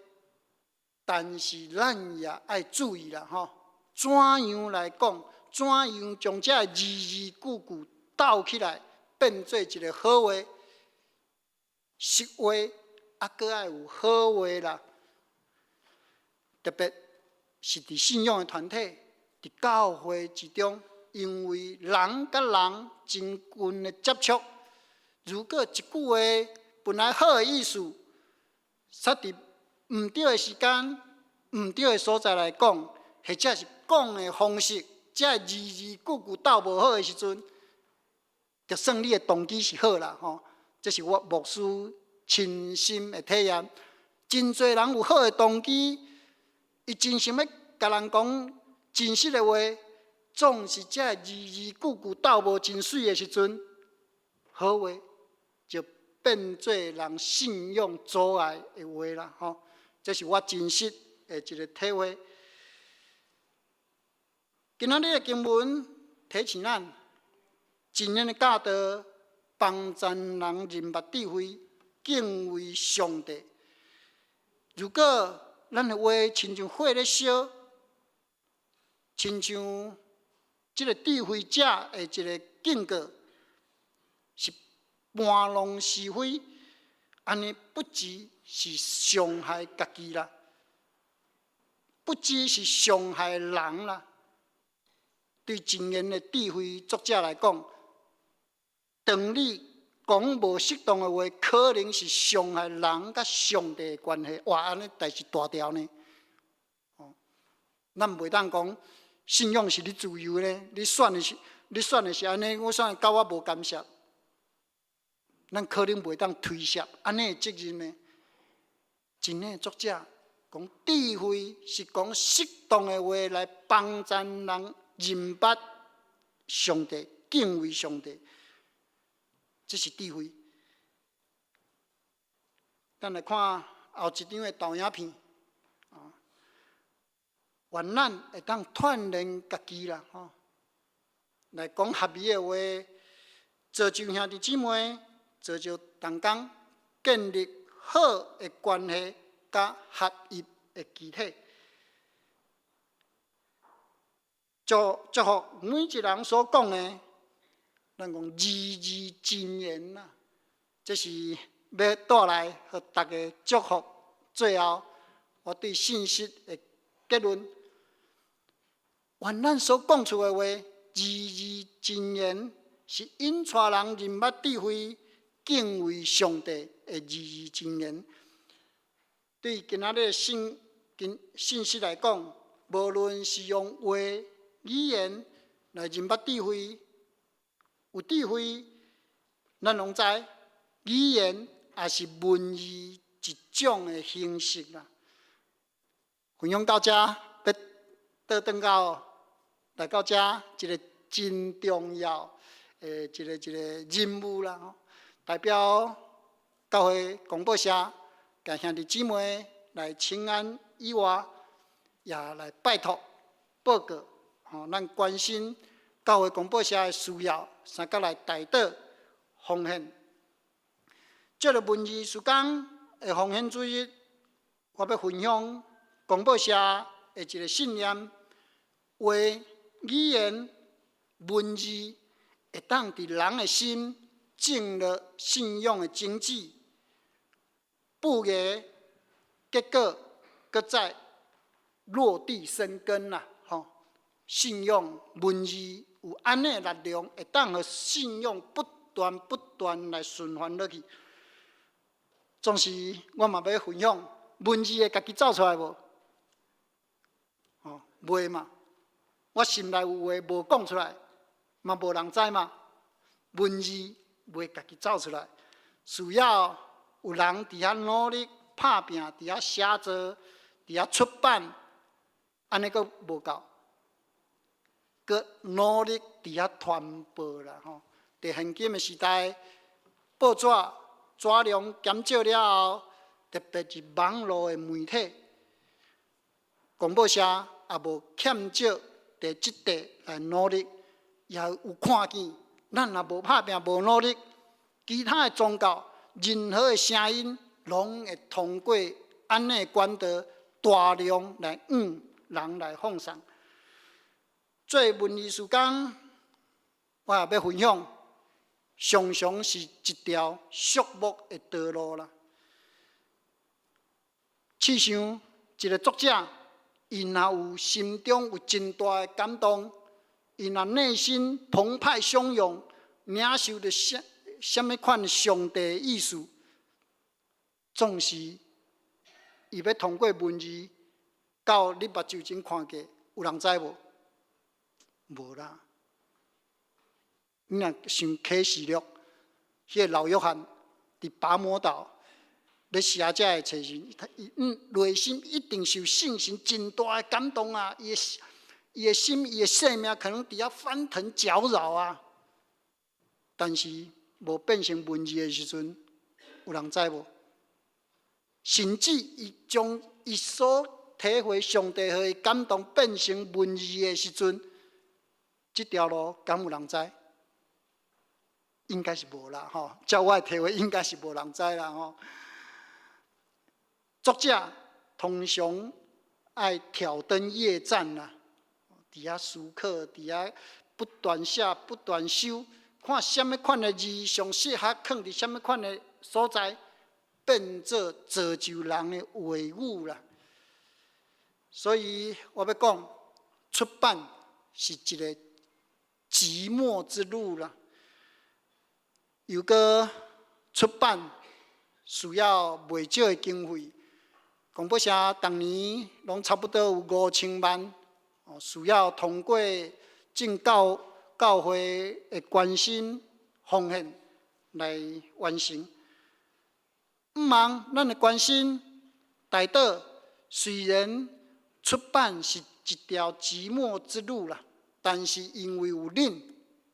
但是咱也愛注意啦，吼，怎樣來講？怎樣將這个字字句句鬥起來，變做一個好話、實話，啊，閣愛有好話啦。特別是佇信仰的團體、佇教會之中，因為人佮人真近的接觸，如果一句話本來好的意思，煞佇毋對的時間、毋對的所在來講，或者是講的方式，這字字句句鬥無好的時陣，就算你的動機是好啦，吼，這是我牧師親身的體驗。真濟人有好的動機，伊真想欲共人講真實的話，總是這字字句句鬥無真媠的時陣，好話就變做人信仰阻礙的話啦，吼，這是我真實的一個體會。今仔日的經文提醒咱，箴言的教導幫助人認捌智慧，敬畏上帝。如果咱的話親像火咧燒，親像這個智慧者的一个警告，是搬弄是非，按呢不只是傷害家己啦，不只是傷害人啦。對箴言的智慧作者來講，當你講無適當的話，可能是傷害人佮上帝的關係。哇，按呢代誌大條呢。哦，咱袂當講信仰是你自由的，你選的是，你選的是按呢，我選的佮我無干涉。咱可能袂當推卸按呢的責任的。真的作者講智慧是講適當的話來幫助人認捌上帝、敬畏上帝，這是智慧。咱來看後一張的投影片，啊，願咱會當鍛鍊家己啦，吼，來講合宜的話，造就兄弟姊妹，造就同工，建立好的關係，佮合一的肢體。祝祝福每一人所講的，咱講字字真言啦，這是欲帶來予大家祝福。最後，我對信息的結論，願咱所講出的話，字字真言，是引帶人認捌智慧、敬畏上帝的字字真言。對今仔日的信信息來講，無論是用話語言來認捌智慧，有智慧，咱攏知語言也是文字一種的形式啦。分享到遮，欲倒轉到來到遮一個真重要的一個一個任務啦吼，代表教會公報社，共兄弟姊妹來請安以外，也來拜託報告，吼，咱關心教會公報社的需要，相佮來代禱奉獻。這個文字事工的奉獻主日，我欲分享公報社的一個信念：話、語言、文字會當佇人的心種落信仰的種子，布芽，結果閣再落地生根啦！吼，信仰文字有按呢力量，會當予信仰不斷不斷來循環落去。總是我嘛欲分享，文字會家己走出來無？吼，袂嘛。我心內有話無講出來，嘛無人知嘛。文字袂家己走出來，需要有人佇遐努力拍拚，佇遐寫作，佇遐出版，按呢閣無夠，閣努力佇遐傳播啦吼。佇現今的時代，報紙紙量減少了後，特別是網路的媒體，公報社也無欠少佇這塊來努力，也有看見，咱若無拍拚、無努力，其他的宗教任何的聲音，攏會通過按呢管道大量來向人來放送。做文字事工，我也欲分享，常常是一條寂寞的道路啦。試想一個作者，伊若有心中有真大的感動，伊若內心澎湃洶湧，領受著啥啥物款上帝的意思，總是伊欲通過文字到你目睭前看見，有人知無？無啦。你若想啟示錄，彼個老約翰佇拔摩島咧寫這个冊時，他伊內心一定受聖神真大的感動啊！伊的心、伊的生命可能佇遐翻騰攪擾啊。但是無變成文字的時陣，有人知無？甚至伊將伊所體會上帝予伊感動變成文字的時陣，這條路敢有人知？應該是無啦，吼！照我的體會，應該是無人知啦，吼。作者通常愛挑燈夜戰啦，佇遐思考，佇遐不斷寫、不斷修，看啥物款的字上適合囥佇啥物款的所在，變做造就人的話語啦。所以我欲講，出版是一個寂寞之路啦。又閣出版需要袂少的經費，公報社逐年攏差不多有5000萬，哦，需要通過眾教教會的關心奉獻，來完成。毋茫咱會關心大島，雖然出版是一條寂寞之路啦，但是因為有恁，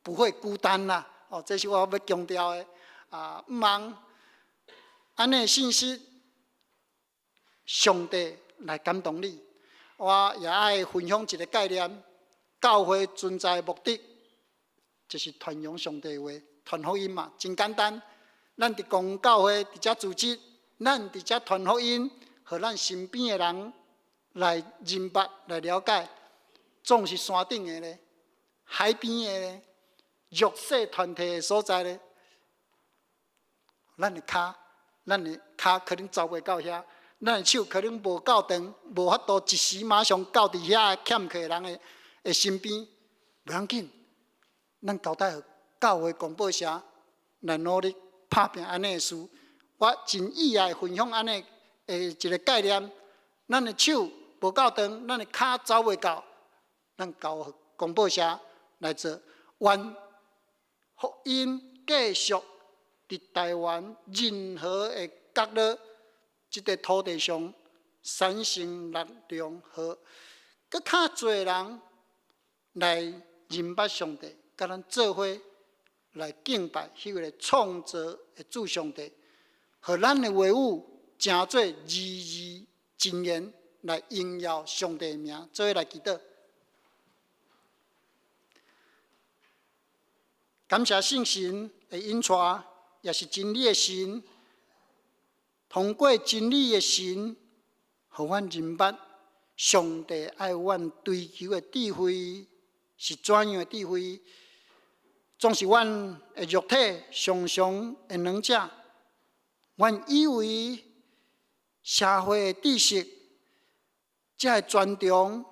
不會孤單啦。哦，這是我欲強調的。啊，毋茫按呢信息，上帝來感動你。我也愛分享一個概念：教會存在的目的，就是傳揚上帝話、傳福音嘛，真簡單。咱佇公教會佇遮組織，咱佇遮傳福音，予咱身邊的人來認捌、來了解。總是山頂的咧，海邊的咧，弱勢團體的所在咧，咱的跤可能走袂到遐，咱的手可能無夠長，無法度一時馬上到佇遐欠缺的人的身邊，無要緊，咱交代予教會廣播社來努力拍拚按呢的事。我真意愛分享按呢的一個概念，咱的手無夠長，咱的跤走袂到，咱交予廣播社來做，願福音繼續佇台灣任何的角落，這個土地上產生力量，予閣較濟人來認捌上帝，佮咱做伙來敬拜彼個創造的主上帝，予咱的話語成做字字真言來榮耀上帝的名，做伙來祈禱。感謝聖神的引帶，也是真理的神。通過真理的神，予阮認捌上帝愛阮追求的智慧是怎樣的智慧。總是阮的肉體常常會軟弱，阮以為社會的知識、這个專長、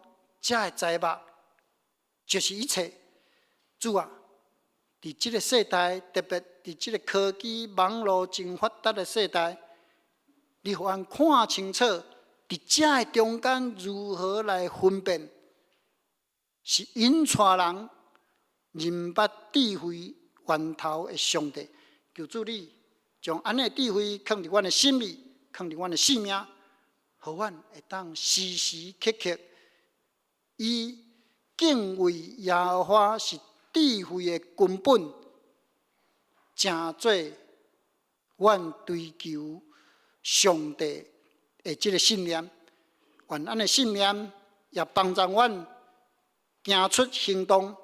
這个才目，就是一切。主啊，佇這个世代，特別佇這个科技網路真發達的世代，你予阮看清楚，佇這个中間如何來分辨，是引帶人認捌智慧源頭的上帝。求主你將按呢智慧囥佇阮的心裡，囥佇阮的性命，予阮會當時時刻刻以敬畏耶和華是智慧的根本，成做阮追求上帝的這个信念。願按呢信念也幫助阮行出行動，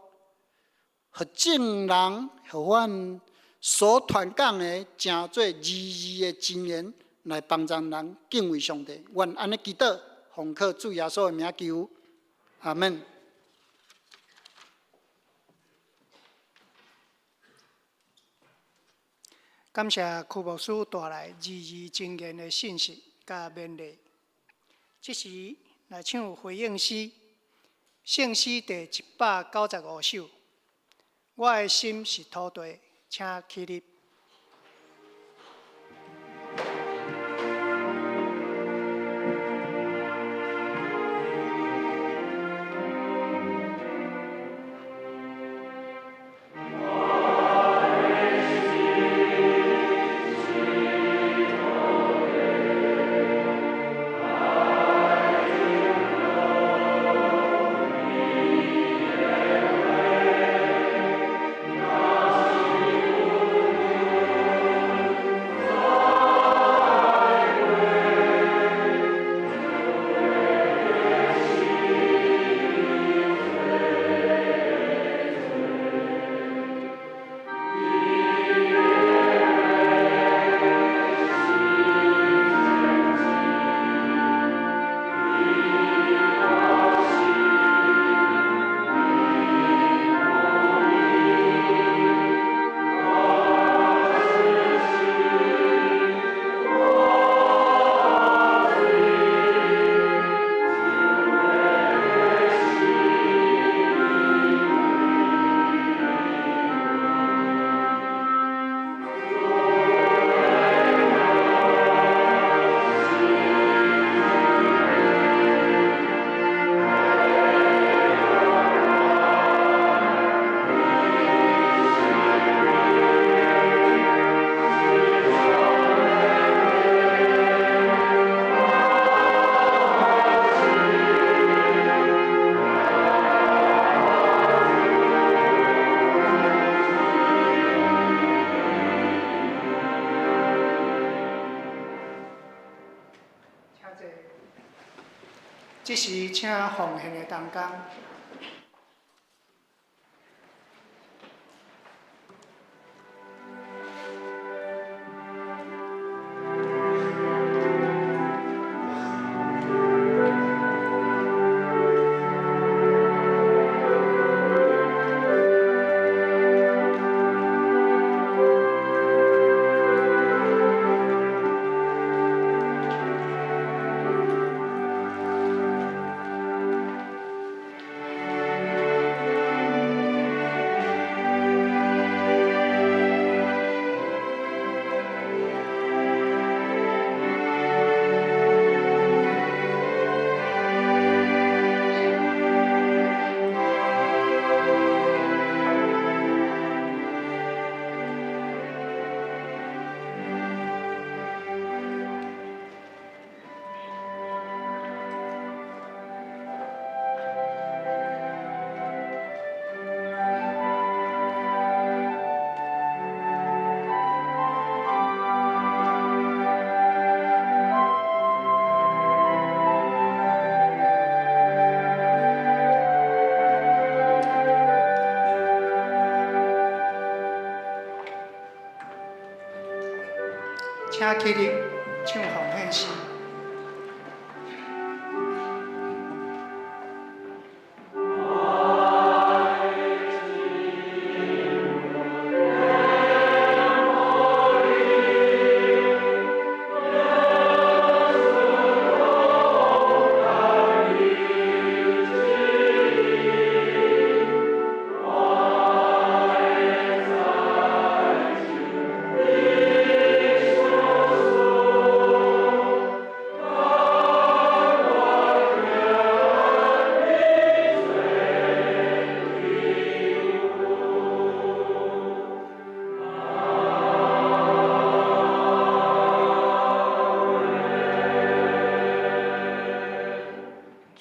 予眾人，予阮所傳講的，成做字字的真言，來幫助人敬畏上帝。阮按呢祈禱，奉靠主耶穌的名求，阿門。感謝區牧師帶來字字真言的信息佮勉勵。這時來唱回應詩，聖詩第195首。我的心是土地，請起立。我請奉獻的同工。請起立，唱奉獻詩。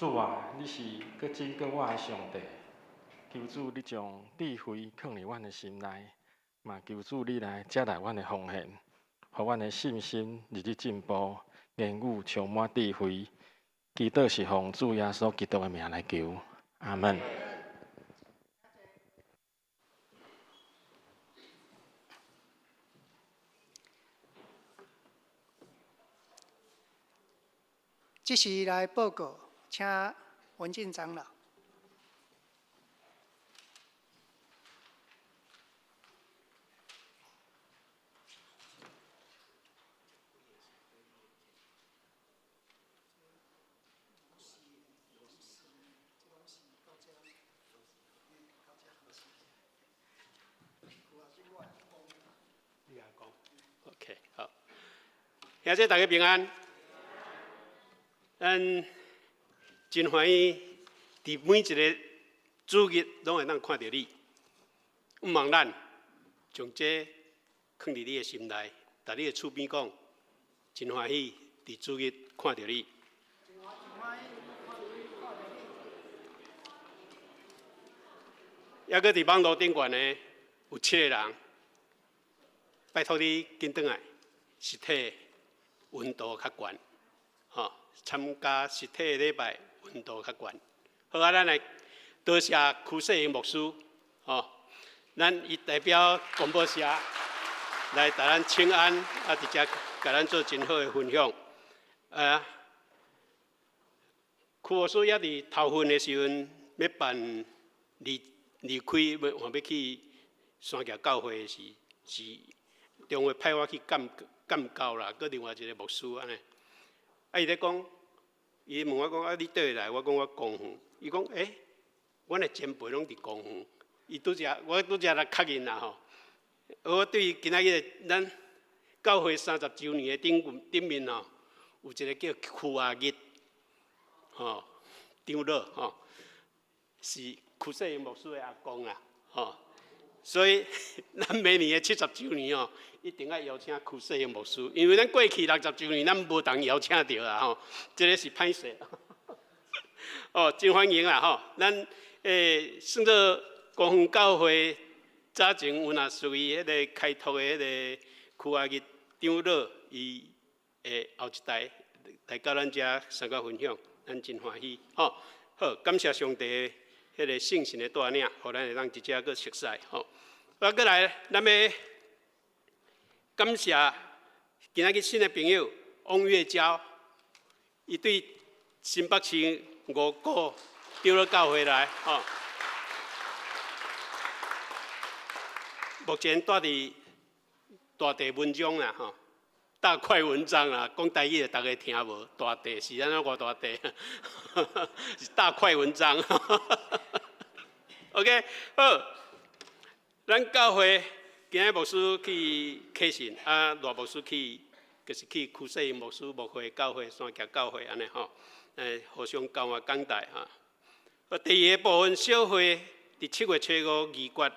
主啊，你是閣真閣活的上帝，求主你將智慧囥佇阮的心內，嘛求主你來接納阮的奉獻，予阮的信心日日進步，言語充滿智慧。祈禱是奉主耶穌基督的名來求，阿門。這時來報告，請文進長老。 OK，好，兄弟大家平安。咱真歡喜，佇每一个主日攏會當看著你。毋望咱將這囥佇你的心內，佇你的厝邊講，真歡喜佇主日看著你。抑閣佇網路頂懸的有七个人，拜託你緊轉來，實體溫度較懸，吼，參加實體禮拜溫度較懸。好啊，咱來多謝區世英牧師，吼，咱伊代表廣播社來共咱請安，啊，佇遮共咱做真好的分享。啊，區牧師猶佇頭份的時陣，欲辦離離開，欲換欲去山徛教會時，是中會派我去監監教啦，閣另外一個牧師按呢。啊，伊咧講，伊問我講啊，你佗位來？我講我江園。伊講欸，阮的前輩攏佇江園。伊拄才，我拄才來確認啦吼。我對今仔日咱教會三十週年的頂頂面吼，有一個叫區阿日，吼，長老吼，是區世英牧師的阿公啦，吼。所以咱明年的70週年哦，一定愛邀請區世英牧師，因為咱過去60週年咱無通邀請著啦吼，這个是歹勢。哦，真歡迎啦吼！咱欸算做光復教會早前有若屬於彼个開拓的彼个區阿日長老，伊的後一代來到咱遮參加分享，咱真歡喜吼。好，感謝上帝彼个聖神的帶領，予咱會當直接閣熟似吼。啊，閣來，咱欲感謝今仔日新的朋友翁月嬌，伊對新北市五股長老教會來吼。目前蹛佇大地文章啦吼，大塊文章啦，講台語的逐家聽無？大地是按怎偌大地？是大塊文章。OK，好，咱教會今日牧師去啟信，啊，賴牧師去，就是去區世英牧師牧會教會山徛教會按呢吼，互相交換講台哈。第二个部分，小會佇7月初5議決，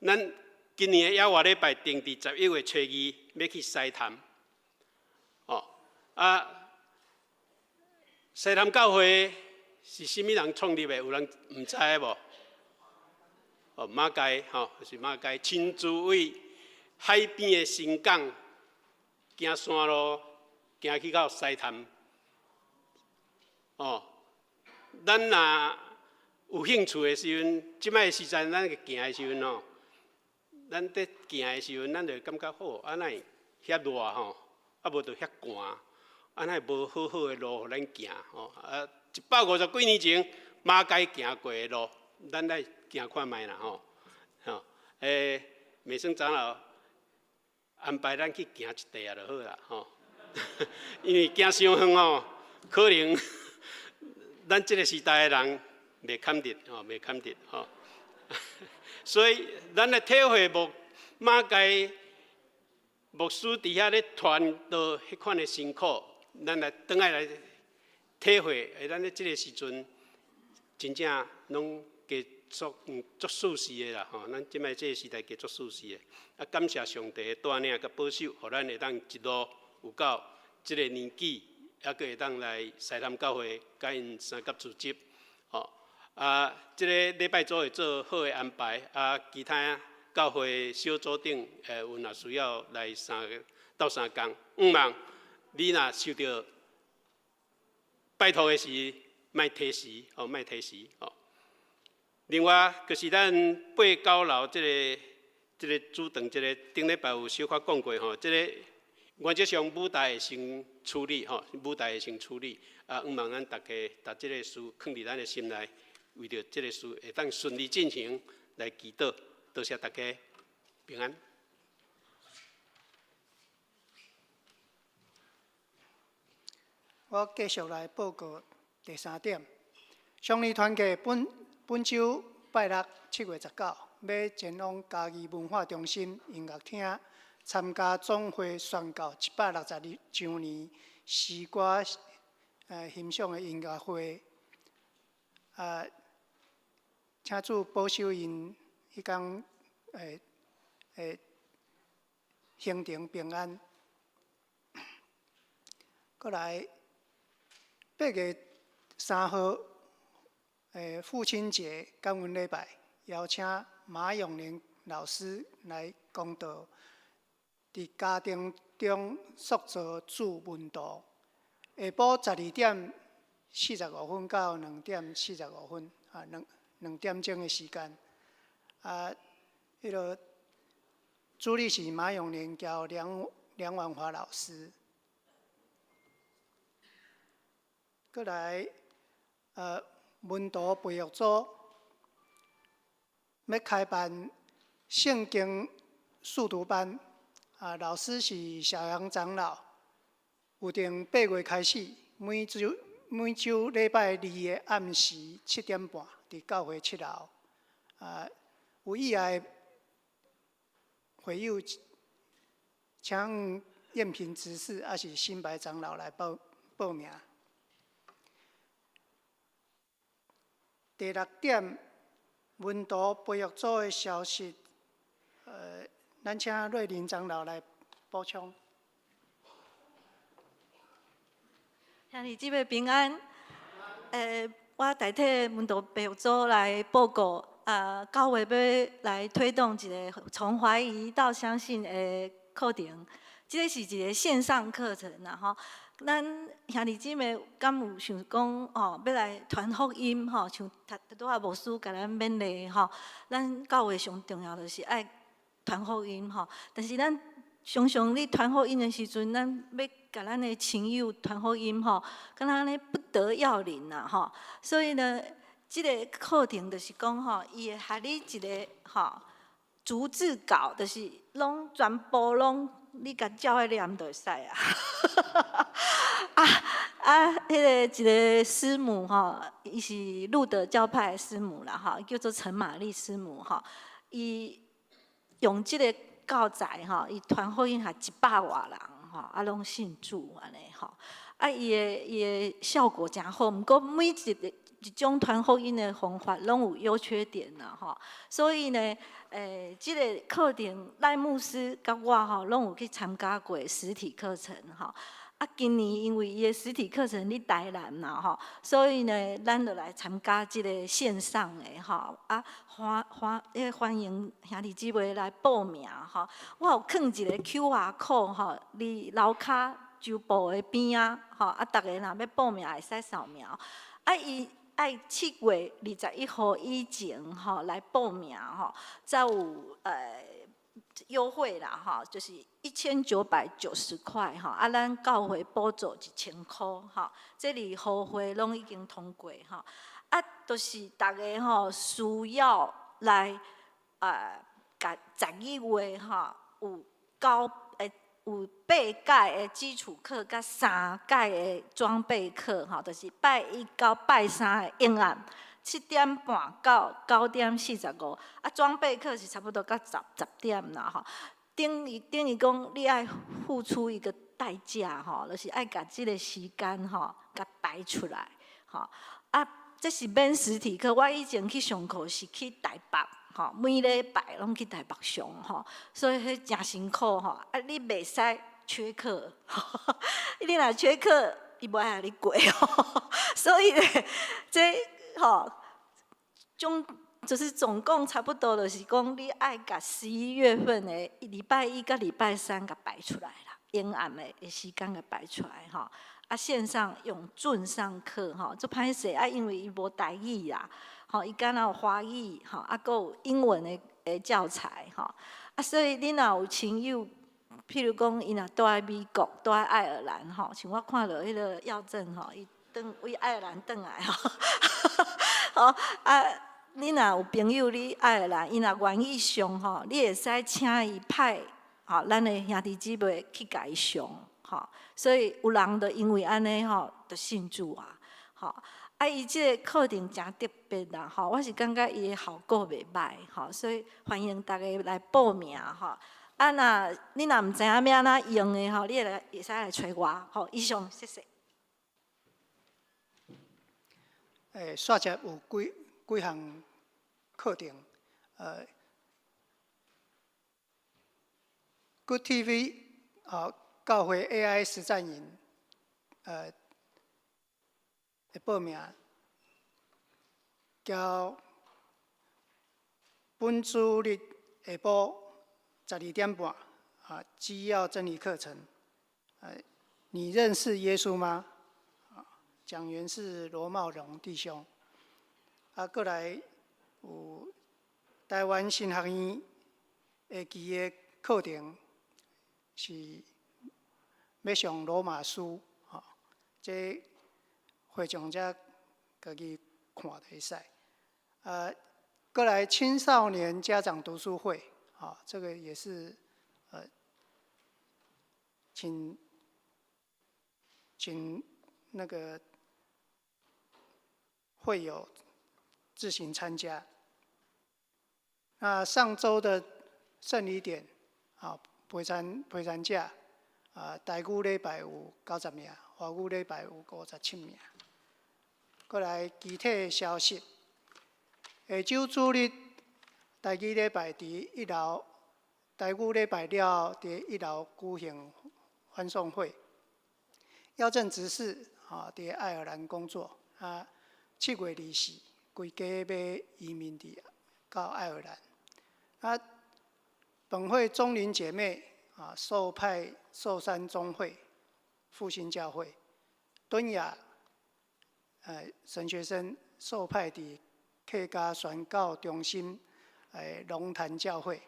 咱今年的猶活禮拜定佇11月初2，欲去西潭。哦，啊，西潭教會是啥物人創立的？有人毋知無？哦，馬偕吼，是馬偕親自為海邊的新港行山路，行去到西潭。哦，咱若有興趣的時陣，這擺的時陣，咱去行的時陣吼，咱佇行的時陣，咱就會感覺好，啊，哪會遐熱吼，啊無就遐寒，啊哪會無好好的路予咱行吼？啊，150幾年前馬偕行過的路，咱來行看覓啦吼。吼，美生長老安排咱去行一塊仔就好啦吼，因為行傷遠吼，可能咱這个時代的人袂堪得吼，袂堪得吼。所以，咱來體會牧馬偕牧師佇遐咧傳道彼款的辛苦，咱來轉來來體會。咱咧這个時陣，真正攏加足足舒適的啦吼。咱這擺這个時代加足舒適的。啊，感謝上帝的帶領佮保守，予咱會當一路有到這个年紀，猶閣會當來西潭教會共𪜶相佮組織，吼。啊，這个禮拜組會做好的安排，啊，其他教會小組長，有若需要來相鬥相共。毋茫，你若受著拜託的時，莫推辭，哦，莫推辭，哦。另外，就是咱八九樓這个主堂，這个頂禮拜有小可講過吼，這个原則上舞台會先處理吼，舞台會先處理。啊，毋茫咱逐家逐這个事囥佇咱的心內。為著這個事會當順利進行來祈禱，多謝大家平安。我繼續來報告第三點，雙語團契本本週拜六7月19，欲前往嘉義文化中心音樂廳參加總會宣告162週年詩歌欣賞的音樂會。啊，請主保守𪜶彼工會行程平安。閣來8月3號，父親節感恩禮拜，邀請馬永玲老師來講道，佇家庭中塑造主門徒。下晡12點45分到2點45分，啊，兩點鐘的時間。啊，彼个主禮是馬永玲交梁婉華老師。閣來，門徒培育組欲開辦聖經速讀班，啊，老師是小楊長老，有定8月開始，每週禮拜二的暗時7點半，佇教會7樓。啊，有意愛的會友，請艷平執事抑是新白長老來報名。第六點，門徒培育組的消息，咱請瑞林長老來補充。兄弟姊妹平安。我代替門徒培育組來報告，啊，教會欲來推動一个從懷疑到相信的課程，這个是一个線上課程啦，吼。咱兄弟姊妹敢有想講哦，欲來傳福音吼？像拄拄仔牧師共咱勉勵吼，咱教會上重要就是愛傳福音吼。但是咱常常咧傳福音的時陣，咱欲共咱的親友傳福音吼，敢若按呢不得要領啦吼。所以呢，這個課程就是講吼，伊會予你一个吼逐字稿，就是攏全部攏你共照彼念就會使啊。啊啊！彼个一个師母吼，伊是路德教派的師母啦吼，叫做陳瑪麗師母吼。伊用這个教材吼，伊傳福音予一百外人吼，啊，攏信主按呢吼。啊，伊的效果誠好，毋過每一个一種傳福音的方法攏有優缺點啦吼。所以呢，這个課程賴牧師佮我吼，攏有去參加過實體課程吼。啊，今年因為伊的實體課程佇台南啦吼，所以呢，咱就來參加這個線上的吼。啊，歡迎兄弟姊妹來報名吼。我有囥一个 QR code 吼，佇樓跤周報的邊仔吼。啊，逐家若欲報名會使掃描。啊，伊愛7月21號以前吼來報名吼，才有優惠啦，吼，就是1990塊吼，啊，咱教會補助1000箍吼，這裡予會攏已經通過吼，啊，就是逐家吼需要來共11月吼有九有八屆的基礎課，佮三屆的裝備課吼，就是拜一到拜三的晏暗7點半到9點45，啊，裝備課是差不多到十點啦吼。等於講，你愛付出一個代價吼，就是愛共這个時間吼，共排出來吼。啊，這是免實體課，我以前去上課是去台北吼，每禮拜攏去台北上吼，所以彼誠辛苦吼。啊，你袂使缺課，你若缺課，伊無愛予你過吼。所以咧，這吼總就是總共差不多，就是講你愛共11月份的禮拜一佮禮拜三共排出來啦，晏暗的時間共排出來吼。啊，線上用 Zoom 上課吼，足歹勢啊，因為伊無台語啦，吼，伊敢若有華語吼，啊，閣有英文的教材吼。啊，所以你若有親友，譬如講伊若住佇美國，住佇愛爾蘭吼，像我看著彼个耀正吼，伊轉為愛爾蘭轉來吼，吼啊，你若有朋友佇愛爾蘭，伊若願意上吼，你會使請伊派吼，咱的兄弟姊妹去共伊上吼。所以有人就因為按呢吼，就信主啊，吼。啊，伊這个課程誠特別啦，吼，我是感覺伊的效果袂䆀吼，所以歡迎大家來報名吼。啊，若你若毋知影欲按怎用的吼，你會使來揣我吼。以上，謝謝。煞接有幾項課程，Good TV 啊，教會 AI 實戰營，的報名，交本主日下晡12點半啊，基要真理課程，你認識耶穌嗎？啊，講員是羅茂榮弟兄。啊，閣來有台灣神學院下期的課程是欲上羅馬書，吼，這會眾者家己看就會使。啊，閣來青少年家長讀書會，啊，這個也是請那個會友自行參加。那上週的聖禮典，啊，陪餐者，啊，台語禮拜有90名，華語禮拜有57名。閣來其他消息，下週主日台語禮拜佇一樓，台語禮拜了佇一樓舉行歡送會。耀正執事啊，佇愛爾蘭工作，啊，7月24，規家欲移民佇到愛爾蘭。啊，本會鍾玲姐妹啊，受派壽山中會。復興教會。敦雅，神學生受派佇客家宣教中心，龍潭教會。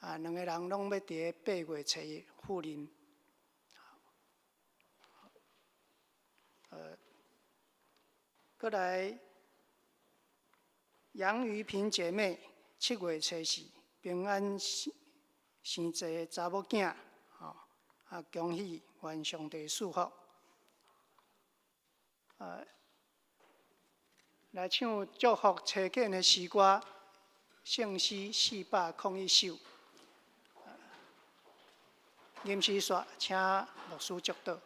啊，兩个人攏欲佇8月初一赴任。閣來楊瑜萍姐妹，7月初四平安生一个查某囝，吼，啊，恭喜，願上帝賜福。來唱祝福差遣的詩歌，聖詩401首。吟詩煞，請牧師祝禱。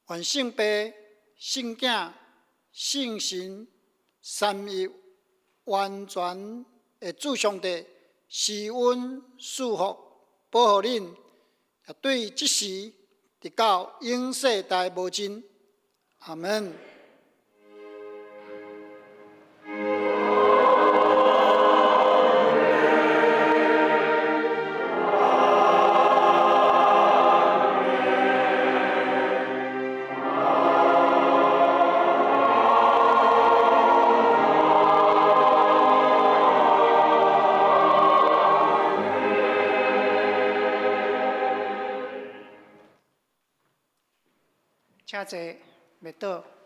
願聖父、聖囝、聖神三一完全的主上帝施恩賜福保護恁，也對這時直到永世代無盡。阿門。請坐，默禱。